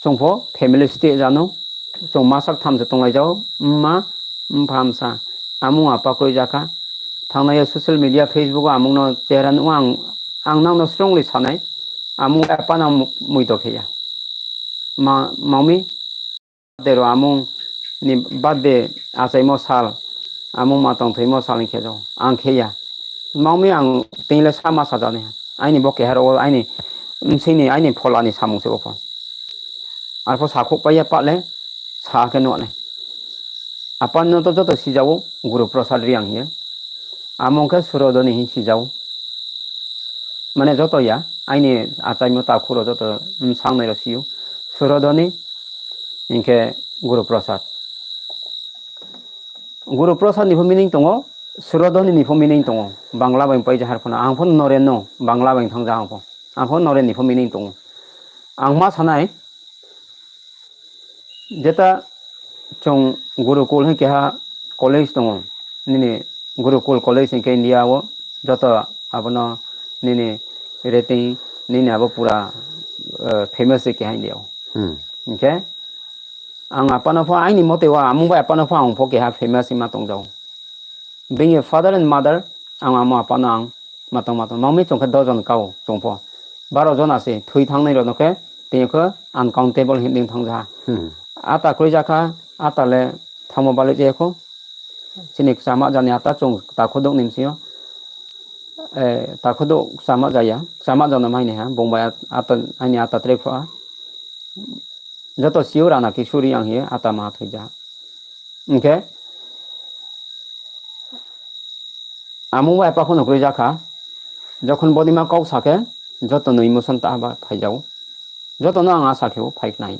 Chwng pho family state jano, chwng masa tham se tonglai jago, mma, mpha, msa, amung apa kwrwi jakha. Thangnai o social media, Facebook o amung no chehra nukha ang, ang nang no strongly sanai, amung apa no mu-, muido khe ya. Ma, mami, birthday ro amung ni birthday achaimo sal, amung ma tong thwimo sal ni khe jo, ang khe ya. Mami ang tini le sama sajani, aini bo keha ro, aini bwswini, aini pholani samung se bo pho. Arpho sakhuk paiya pale, sa khe nuknai. Apan no to joto sijago, Guru Prasad Reang hiya. Amung khe Surodoni hin sijago. Mane joto ya, aini achaimo takhuk ro joto, mm, sangnai ro siyo. Surodoni, hinkhe Guru Prasad. Guru Prasad ni pho meaning tongo, Surodhoni ni pho meaning tongo, Bangla bai paijak har phano. Ang pho Noren no Bangla bai thangja ang pho. Ang pho Noren ni pho meaning tongo. Ang ma sanai, jeta chwng Gurukul hai keha college tongo. Nini Gurukul college hinkhe India o joto abono nini rating, nini abo pura, eh, famous se keha India o. Hmm. Hinkhe ang apano pho, aini mote o amung bai apano pho ang pho keha famous wngma tongjago. Being a father and mother, ang amo apano ang matang matang. Mangmi chwng khe dojon kao chwng pho. Baro jona se thwi thangnai rokno khe tini khe uncountable himling thangjaha. Hmm. Ata kwrwi jakha, ata le thamo balik jaya kho. Chini sama jani ata chwng takhuduk ni bisingo. Eh, takhuduk sama jaya, sama jana mai ha, bongbai at-, ata, ani ata tre pho. Joto sio rana ki suri ang hi ata ma thwi ja. Hinkhe amung bai apha kheno kwrwi jakha. Jokhon bodima kok sakhe, joto no emotion ta ba phai jao. Joto no ang asa kheo phai khnai.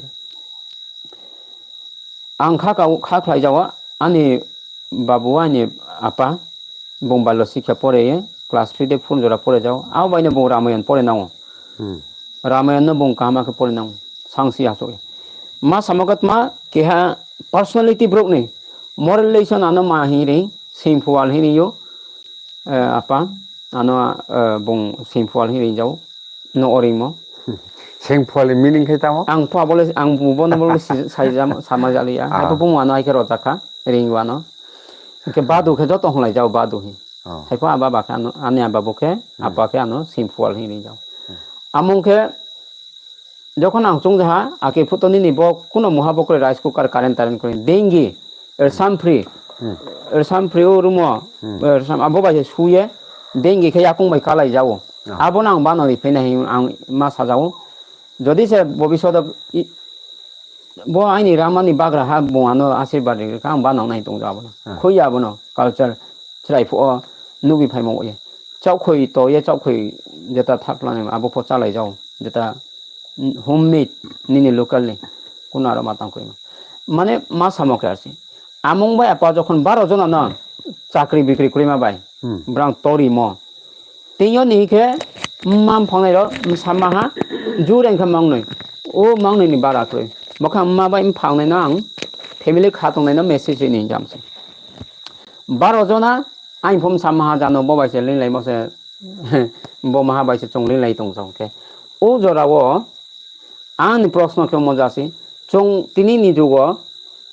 Ang kha kau-, kha khlai jao, ani babu, ani apa, bung balo sikha pore, class three de phun jora pore jao. Abo bai no bung Ramayan pore nango. Hmm. Ramayan no bung kaham khe pore nango. Sangsi asuk. Ma samogat ma keha personality brok ni moral lesson ano ma hiri, simple hiri yo. Eh, apa, ano, eh, bung simple hiri jao. No oringmo. Sengphali meaning khe tamo? Ang pha bole, ang bu-, bono bole si-, saijam-, sama jaliya. Ah. Haibo bung ano hai khe rojak kha, ring wano. Hinkhe badu khe joto hwnlai jao badu hi. Oh. Haibo aba ba khe ano, ani aba bo khe, Hmm. apa khe ano simple hi ring jao. Hmm. Amung khe jokhon ang chwng jaha, ake phuto nini bo kuno muha bo kwrwi rice cooker, current tarent kwrwi. Dengi, er sampri, Hmm. er sampri o rumo, Hmm. er sam-, abo bai se suye, dengi khe yakung bai kalai jao. Ah. Abono ang bano ri phai nai ang ma sajao. Jodi se bobiswt o i-, bo aini ramani bagra ha bo ano asirwad ri kha ang bano nai tong jao abono. Ah. Khoi abono culture chwrai phuo nugwi phaimo ye. Chaukhoi to ye chaukhoi jeta thak lani abo pho chalai jao. Jeta homemade nini local ni kuno aro matang kwrwi. Mane ma samo khe arsi. Amung bai apa jokhon baro jona no chakri bikri kwrwi ma bai. Hmm. Brang tori mo. Tei yo ni khe mma mphangnai ro msa maha jureng khe mangnoi. O mangnoi ni bara kwrwi. Bokha mma bai mphangnai no ang family kha tongnai no message ni jam se. Baro jona ang phum sa maha jano bo bai se linglai mo se bo maha bai se chong linglai tong jao khe. O jora o Ani proshno khe omo jasi, chwng tini ni jugo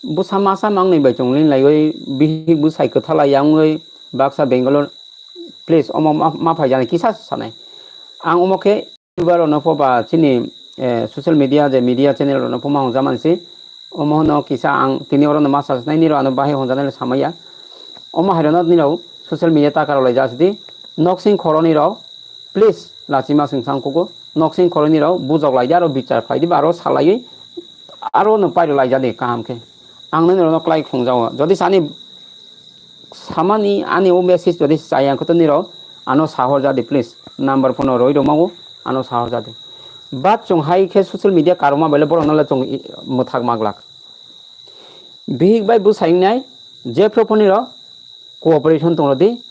bwsa masa mangnwi bai chwng ringlaiwi bihik bwsai kwthalai yangwi baksa Bangalore, please, omo ma, ma phai jani kisa sanai. Ang omo khe YouTuber rokno pho ba chini, eh, social media je media channel rokno pho ma hwnja mansi, omo hwno kisa ang tini oro no ma sasnai nirok ano bahai hwnjanai le samaya. Omo hai rokno nirok social media taka rok lai jasidi, noksing khoroni rok, Please, lachima singsa kugo, noksing khoroni rok bujok lai di, aro bichar khlai di, ba aro salaiwi, aro no pairo lai jadi kaham khe. Ang nini rokno klai khungjao. Jodi sani samani ani o message jodi chaya khe to nirok ano sahor jadi, please. Number phone roi rok mago, ano sahor jadi. But chwng hai khe social media karoma bele borok no le chwng i-, mwthak maglak. Bihik bai bwsai wngnai, jephru phunirok cooperation tong rwdi.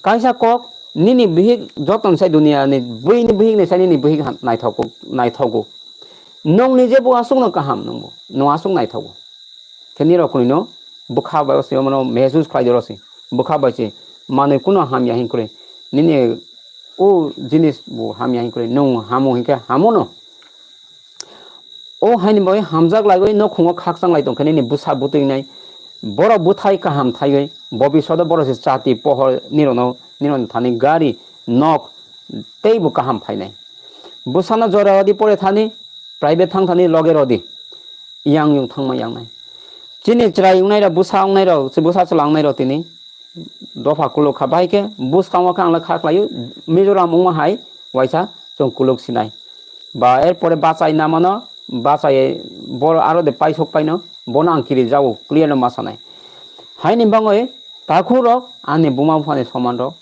Kaisa kok, nini bihik joto ni sai duniya ni buini bihik ni sai nini bihik ha-, naithok, naithogo. Nwng ni je bo aswk no kaham nwng bo, nwng aswk naithogo. Khe nirok kwnwi no bwkha bai se mano mehsus khlai di rw se. Bwkha bai se manwi kuno hamya hin kwrwi. Nini o jinis bo hamya hin kwrwi. Nwng hamo hin khe hamo no. O haini bai hamjak laiwi nokhungo khakchang lai tongkhe nini bwsa bwtwi wngnai. Borok bwthai kaham thaiwi bobiswt o borok se chati pohor nirokno, nirokni thani gari, nok teibo kaham phainai. Bwsano jora rwdi pore thani, private thang thani loge rwdi. Yang yung thangma yangnai. Chini chwrai wngnai rok, bwsa wngnai rok, bwsa chwla wngnai rok tini dopha kuluk kha. Bahai khe bwskango khe ang le kha khlaio, Mizoram wngma hai waisa chwng kuluk sinai. Ba er pore bachai namano, bachai bo aro de paisok paino, bono ang kiri jago, clear no ma sanai. Haini bangwi takhuk rok ani buma buphani soman rok,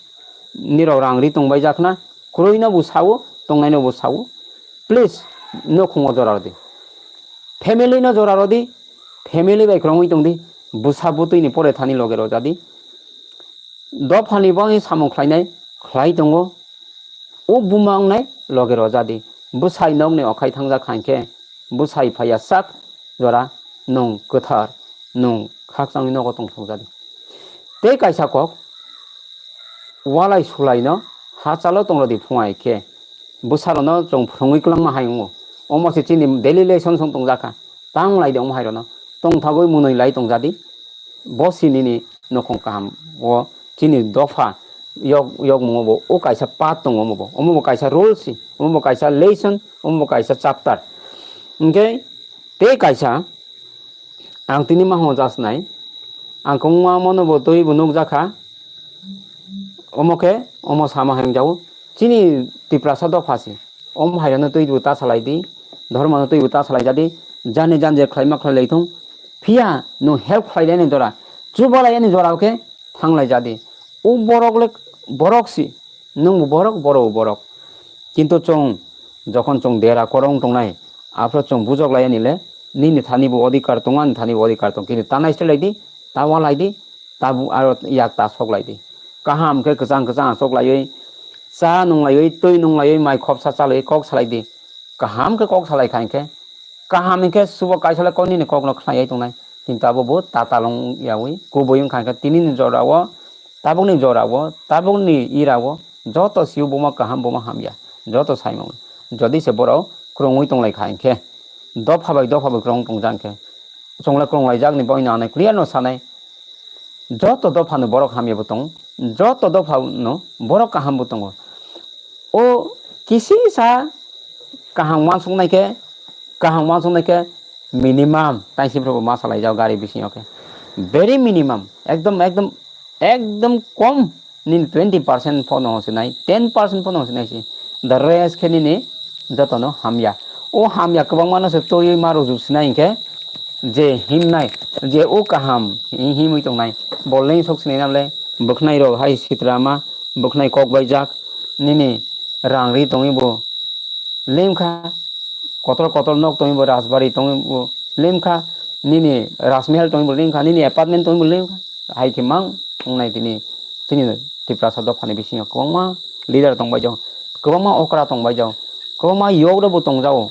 nirok rang ri tongbai jakna, kwrwi no bo sao, tongnai no bo sao. Please, nokhungo jora rwdi. Family no jora rwdi, family bai kwrwngwi tongdi, bwsa bwtwi ni pore thani loge rwjadi. dophani bagwi samung khlainai khlai tongo. O buma wngnai loge rojadi. Bwsai nokni okhai thangjak kha hinkhe bwsai phaiya sak jora nwng kwthar, nwng khakchangni nogo tongthokjadi. Tei kaisa kok, walai sulaino hachalo tongrodi phungai khe bwsarokno chwng phrwngwi kwlangma hai wngo. Omo se chini daily lesson song tongjakha. Tang lai de omo hai rokno tongthagwi mwnwi lai tongjadi. Bo si nini nokhong kaham o chini dopha yok, yokmungo bo o kaisa part tongo omo bo. Omo bo kaisa rule si, omo bo kaisa lesson, omo bo kaisa chapter. Hinkhe tei kaisa ang tini ma hwngo jasnai, ang kwbangma mono bo twi bo nukjakha. Omo khe omo sama hai wngjago. Chini Tiprasa dopha si. Omo hai rokno twi bo ta salai di, dhormo no twi bo ta salai jadi, jani jan je khlaima khlai lai thung. Phiya nwng help khlai laini jora, chuba laini jora khe thanglai jadi. O borok le borok si, nwng bo borok, borok bo borok. Kintu chwng jokhon chwng dera korong tongnai, aphro chwng bujok lai ani le, nini thani bo odhikar tongo, ani thani bo odhikar tongo. Kintu ta nai se lai di, ta wa lai di, ta bu aro yak ta sok lai di. Kaham khe kwchang kwchang asok laiwi, cha nung laiwi, twi nung laiwi, mai khopsa cha laiwi kok salai di. Kaham khe kok salai kha hinkhe, kaham hinkhe subo kaisa le kok nini kokno khnai tongnai. Kintu abo bo tatal wng yawi kubui wngkha hinkhe tini ni jora o, tabukni jora o, tabukni ira o joto sio buma kaham buma hamya, joto saimung. Jodi se borok kwrwngwi tonglai kha hinkhe, dopha bai dopha bai kwrwng tongjak hinkhe, chwngla kwrwng laijakni bagwi nangnai clear no sanai. Joto dophano borok hamya bo tongo, joto dophano borok kaham bo tongo. O kisisa kaham uansuknai khe, kaham uansuknai khe minimum taisi phuru bo ma salai jao gari bisingo khe. Very minimum, ekdom, ekdom, ekdom kom nini twenty percent phono hwnsinai, ten percent phono hwnsinai si. The rest khe nini jotono hamya. O hamya kwbangmano se twiwi ma rwjwk sinai hinkhe je himnai, je o kaham hi-, himwi tongnai, bo lengsok sinai nable bwkhnai rok hai sitra ma bwkhnai kok baijak, nini rang ri tongwi bo lemkha, kotor kotor nok tongwi bo rajbari tongwi bo lemkha, nini rajmahal tongwi bo lemkha, nini apartment tongwi bo lemkha, hai khe mang wngnai tini, chini Tiprasa dophani bisingo kwbangma leader tongbai jao, kwbangma okra tongbai jao, kwbangma yogrok bo tongjao.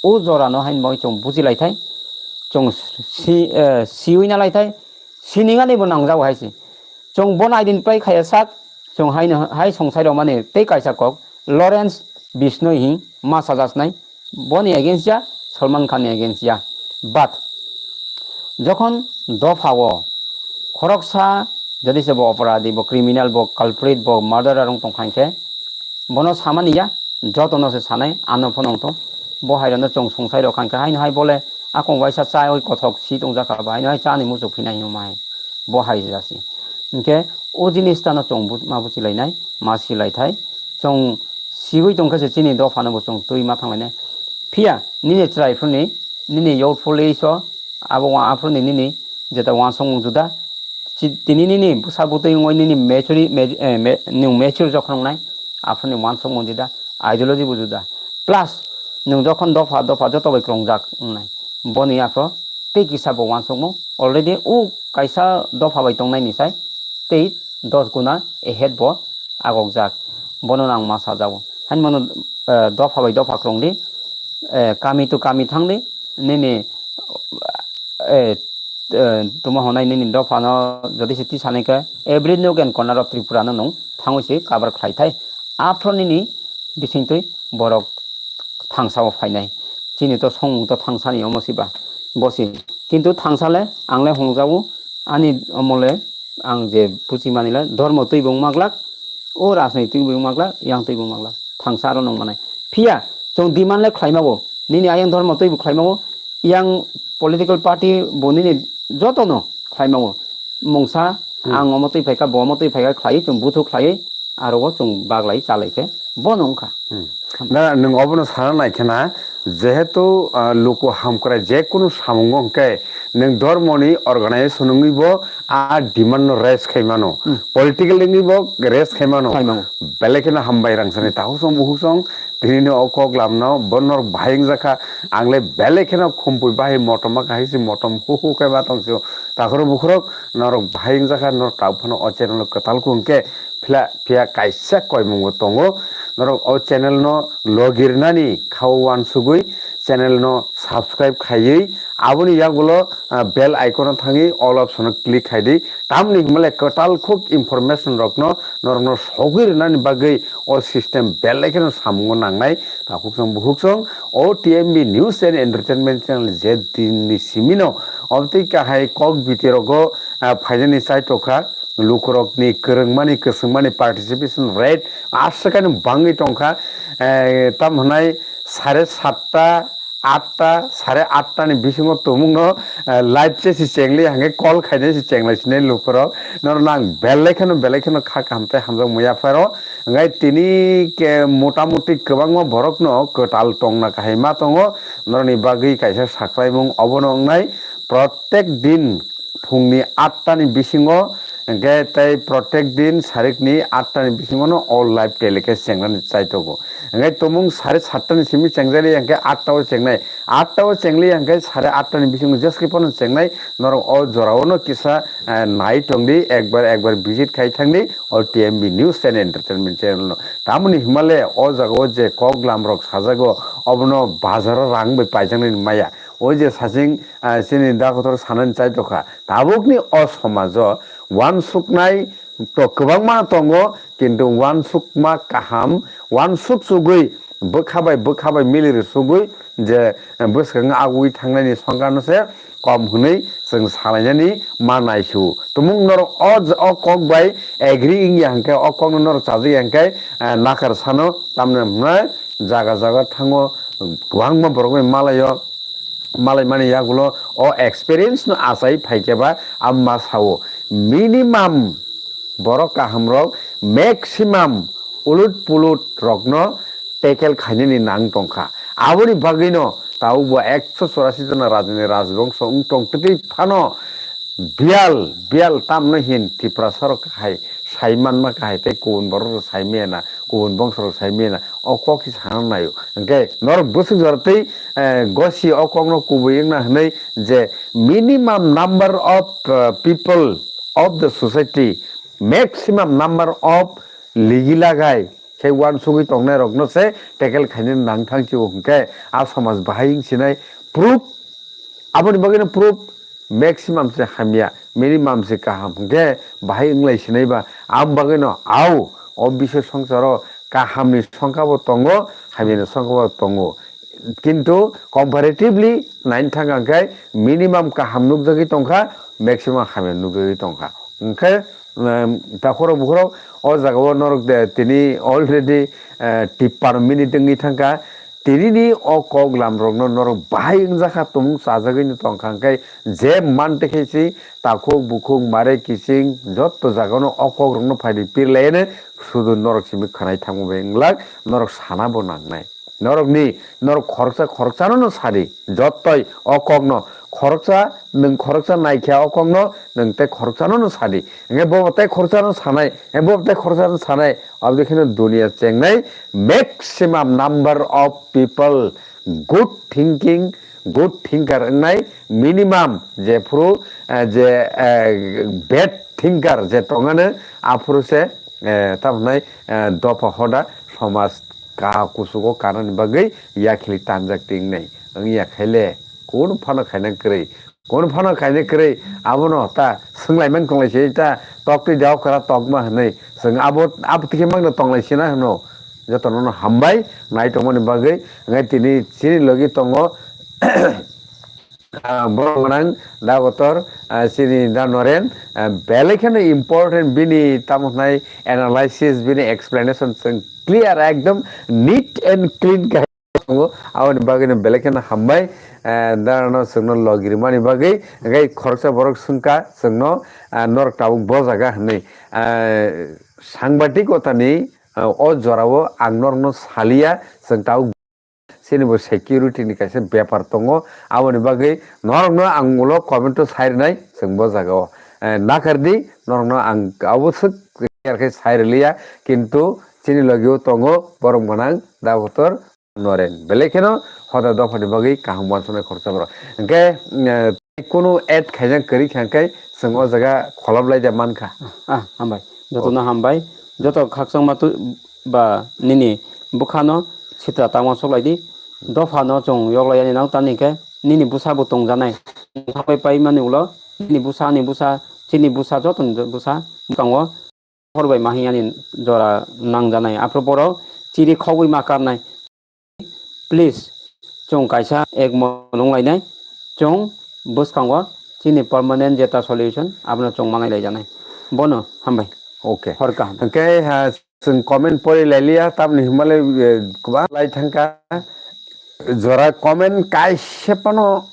O jorano haini bagwi chwng buji lai thai, chwng si, eh, siwi na lai thai, siningani bo nangjago hai se. Chwng bono identify khaiya sak, chwng haino, hai songsai rok mani tei kaisa kok Lawrence Bishnoi hing ma sajasnai, boni against ya, Salman Khan ni against ya. But jokhon dopha o khoroksa jodi se bo oporadi, bo criminal, bo culprit, bo murderer wng tong kha hinkhe, bono samani ya, jotono se sanai, ano phano wngthok. Bo hai rokno chwng sungsai rok kha hinkhe, haino hai bole akong waisa chaiwi kothok si tongjakha ba, haino hai chani muchuk phinai hinwi ma hai. Bo hai jasi. Hinkhe o jinis tano chwng bu-, ma buchi lainai, ma si lai thai. Chwng siwi tong khe se chini dophano bo chwng twi ma thang lainai. Phiya nini chwrai phuruni, nini youthful age o, abo wa-, aphuruni nini jeta uansukmung juda, chi-, tini nini bwsa bwtwi wngwi nini maturity, ma-, eh, ma-, nwng mature jokhon wngnai, aphuruni uansukmung juda, ideology bo juda. Plus, nwng jokhon dopha dopha joto bai kwrwngjak wngnai, boni aphro tei kisa bo uansukmung already o kaisa dopha bai tongnaini sai tei dos guna ahead bo agokjak. Bono ang ma sajago. Haini bono, eh, dopha bai dopha kwrwngdi, eh, kami to kami thangdi, nini, eh, eh, tuma honai nini dophano jodi se tisanai khe every nook and corner of Tripura no nwng thangwi se cover khlai thai. Aphro nini bisingtwi borok thangsa o phainai. Chini to songmung to thangsani omo siba, bosi. Kintu thangsa le ang le hongjago, ani omo le ang je buchi mani le dhormo twi bo wngma glak, o rajniti twi bo wngma glak, yang twi bo wngma glak. Thangsa aro nung manai. Phiya, chwng demand le khlai mago. Nini ayang dhormo twi bo khlai mago. Yang political party bo nini joto no khlai mago. Mungsa, hmm, ang omo twi phaikha, bo omo twi phaikha khlai, chwng buthu khlai, aro o chwng baglai chalai khe bono wngkha. Hmm. Na, nwng obono sana nai khe na, jehetu, ah, luku hamkrai je kunu samungo hwnkhe, nwng dhormoni organization wngwi bo a demand no raise khai mano. Hmm. Political wngwi bo raise khai mano. Khai mano. Belai kheno hambai rang sani, hmm, tahuk song buhuk song, Tini o kok lamno bo norok bahai wngjakha, ang le belai kheno khumpui bahai motom ma kahai se motom hu hu khe ma tong sio. Takhoro bukhurok norok bahai wngjakha, norok tabuk phano o channel o kwtal kung khe phila phiya kaisa koimung bo tongo. Norok o channel no logirnani khao uansugui channel no subscribe khaiwi aboni yagulo, ah, bell icon o thangwi all option o click khai di. Tamni hwnba le kwtal khuk information rokno norokno sogwi rwnani bagwi o system belai kheno samungo nangnai. Takhuk song bukhuk song o T M B News and Entertainment Channel je dinni simino obtwi kahai kok biti rogo, ah, phainani chaitokha. Lukurokni kwrwngmani, kwswngmani participation rate aswkani bangwi tongkha. Eh, tam hwnai sare satta, atta, sare atta ni bisingo tumungno, eh, live se si chengli hangke call khainai si chenglai sinai lukurok. Norok nang belai kheno, belai kheno kha kaham tei hamjakmung yapharo. Hingke tini ke motamuti kwbangma borokno kwtal tongna kahai ma tongo. Norokni bagwi kaisa saklaimung obono wngnai. Protek din phungni atta ni bisingo, hingke tei protek din sarikni atta ni bisingo no all live telecast chengnani chaitogo. Hingke tumung sare satta ni simi chengjali hingke atta o chengnai. Atta o chengli hingke sare atta ni bisingo jeske phano chengnai. Norok o jorao no kisa, eh, nai tongdi, ekbar, ekbar visit khai thangdi o T M B News and Entertainment Channel no. Tamoni himale o jaga o je kok lam rok sajago, obono bazaro rang bai paijaknai maya. O je saching, ah, chini da kotor sanani chaitokha. Tabukni o somajo uansuknai to kwbangma tongo, kintu uansukma kaham, uansuk sugwi bwkha bai, bwkha bai mili rw sugwi je bwskango agwi thangnani songkano se kom hwnwi chwng salainani ma naisu. Tumung norok o j-, o kok bai agree wngya hwnkhe, o kokno norok chajak ya hwnkhe, eh, nakar sano, tamni hwnkhai jaga jaga thango kwbangma borok bai malaio. Malaimani yagulo o experience no achai phaikhe ba amma sao minimum borok kaham rok maximum ulut pulut rokno tackle khainani nang tongkha. Aboni bagwino tabuk bo ekso chorasi jona rajni rajbongso wng tong twtwi phano biyal, biyal tamno hin Tiprasa rok hai sai manma kahai tei kubun borok rok sai maya na, kubun bongso rok sai maya na, o kok se sana naio. Hingke norok bwswk jora tei, eh, gosi o kokno kubui wngna hwnwi je minimum number of, eh, people of the society, maximum number of ligi lagai khe uansugwi tongnai rokno se tackle khainani nang thang sio hwnkhe a somaj bahai wng sinai proof. Aboni bagwino proof maximum se hamya, minimum se kaham hwnkhe bahai wnglai sinai ba. Aboni bagwino ao o bisoi songsaro kahamni songkha bo tongo, hamyani songkha bo tongo. Kintu comparatively naini thangkha hwnkhe minimum kaham nukjagwi tongkha, maximum hamya nukjagwi tongkha. Hwnkhe, em, takhorok bukhorok o jagao norok de tini already, eh, tipar minute wngwi thangkha. Tinini o kok lamrokno norok bahai wngjakha, tumung chajagwi no tongkha, hwnkhe je mantwi khe si takhuk bukhuk mare kiching jotto jagano o kokrokno phaidi pirlaiyano sudu norok simi khwnai thangma bai wnglak, norok sana bo nangnai. Norokni, norok khoroksa khoroksano no sadi, jottoi o kokno khoroksa, nwng khoroksa naikha o kokno, nwng tei khoroksano no sadi. Hwnkhe bo tei khoroksano sanai, hwnkhe bo tei khoroksano sanai, aboni kheno dunia chengnai maximum number of people good thinking, good thinker wngnai, minimum jephuru, eh, je, eh, bad thinker je tongano, aphuru se, eh, tamhinai, eh, dopha hoda somaj ka kusugo kanani bagwi yakhili tanjak tingnai. Wngya khaile, kun phano khaina kwrwi. Kun phano khaina kwrwi, abono ta swnglaimani tonglai se ta, toktwi da okra tokma hwnwi. Chwng abo, abo tikhe mangno tonglai sina hwno. Jotono no hambai, nai tongmani bagwi. Ngai tini chini logi tongo, ah, borok gwnang, da kotor, ah, chini da Noren, ah, belai kheno important bini tamo hwnai analysis, bini explanation chwng clear, ekdom neat and clean khe tongo. Aboni bagwino belai kheno hambai, ah, da no chwngno logirmani bagwi, ngai khoroksa borok swngkha chwngno, ah, norok tabuk bo jaga hwnwi, ah, sangbatik kotani, ah, o jorao ang norokno saliya, chwng tabuk Chini bo security ni kaisa bepar tongo, aboni bagwi norokno ang ulo comment o sai rwnai, chwng bo jaga o, eh, nakar di, norokno ang abo swk clear khe sai rwliya, kintu chini logio tongo borok mwnang Dabotor Noren. Belai kheno hoda dophani bagwi kaham uansuknai khoroksa borok. Hwnkhe, eh, kunu add khaina kwrwi kha hwnkhe chwng o jaga kholop lai de mankha. Ah, hambai. Jotono hambai. Joto khakchangma tu ba nini bwkhano sitra tangma sok lai di. Dophano chwng yok lai yani nang tani khe nini bwsa bo tongjanai. Thapai pai mani ulo nini bwsa, ani bwsa, chini bwsa, jotoni bwsa bwkango hor bai ma hiyani jora nangjanai. Aphuru borok chiri khogwi ma karnai. Please, chwng kaisa ekmon wng lainai. Chwng bwskango chini permanent jeta solution abono chwng mangai lai janai. Bono hambai. Okay. Hor kaham. Hwnkhe, ha, chwng comment pori lai liya, tamni hwnmale, eh, kwbang lai thangkha. Jora comment kaisa phano,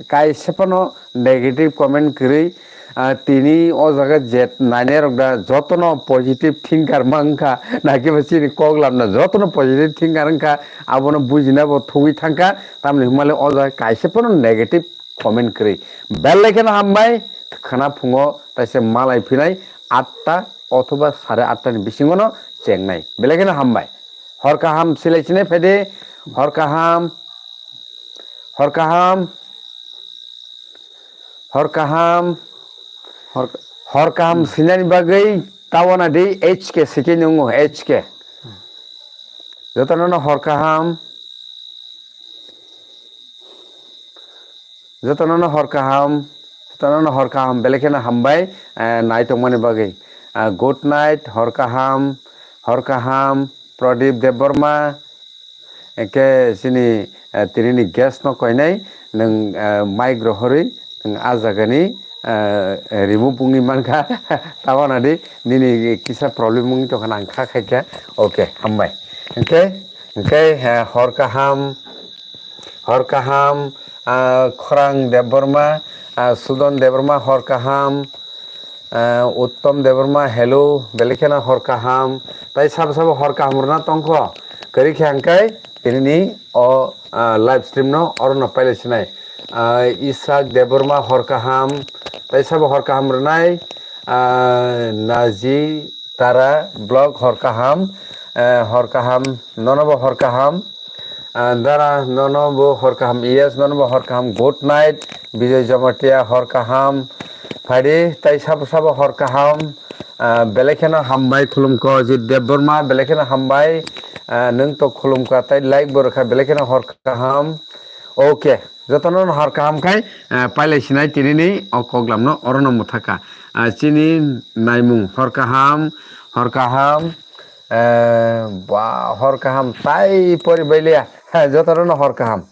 kaisa phano negative comment kwrwi. Ah, tini o jaga je nainai rok da jotono positive thinker mankha, nakiba chini kok lamna jotono positive thinker wngkha, abono bujina bo thugwi thangkha, tamni hwnmale o jaga kaisa phano negative comment kwrwi. Belai kheno hambai, khwna phungo taisa malai phinai atta othoba sare atta ni bisingono chengnai. Belai kheno hambai. Hor kaham silai sinai phaidi, hor kaham, hor kaham, hor kaham, Hor- hor kaham sinani bagwi tawana di H K sike nungo H K. Jotono no hor kaham. Jotono no hor kaham. Jotono no hor kaham. Belai kheno hambai, eh, nai tongmani bagwi. Ah, good night, hor kaham, hor kaham, Pradip Debbarma. Eke sini, eh, tini ni guest no koinai, nung, eh, mic rohorwi, nung a jaga ni, eh, remove wngwi mankha. Tawana di, nini kisa problem wngwi tongkha, nang kha khaikha. Okay, hambai. Hwnkhe, hwnkhe, eh, hor kaham, hor kaham, ah, Khorang Debbarma, ah, Sudon Debbarma, hor kaham, ah, Uttom Debbarma, hello, belai kheno hor kaham, tai sabo sabo hor kaham rwna tongkho, kwrwi khe hwnkhe tinini o, ah, live stream no oro no pailai sinai. Ah, Isak Debbarma, hor kaham, tai sabo hor kaham rwnai, ah, Naji Tara Vlog, hor kaham, eh, hor kaham, nono bo hor kaham. Ah, Dara, nono bo hor kaham. Yes, nono bo hor kaham. Good night, Bijoy Jamatia, hor kaham. Phaidi, tai sabo sabo hor kaham. Ah, belai kheno hambai khulumkha Ajit Debbarma, belai kheno hambai. Ah, nung to khulumkha tai like bo rwkha, belai kheno hor kaham. Okay, jotono no hor kaham khai, ah, pailai sinai tinini o koklam no oro no mwthaka. Ah, chini naimung hor kaham, hor kaham, eh, ba, hor kaham tai pori bailiya. Ha, jotono no hor kaham.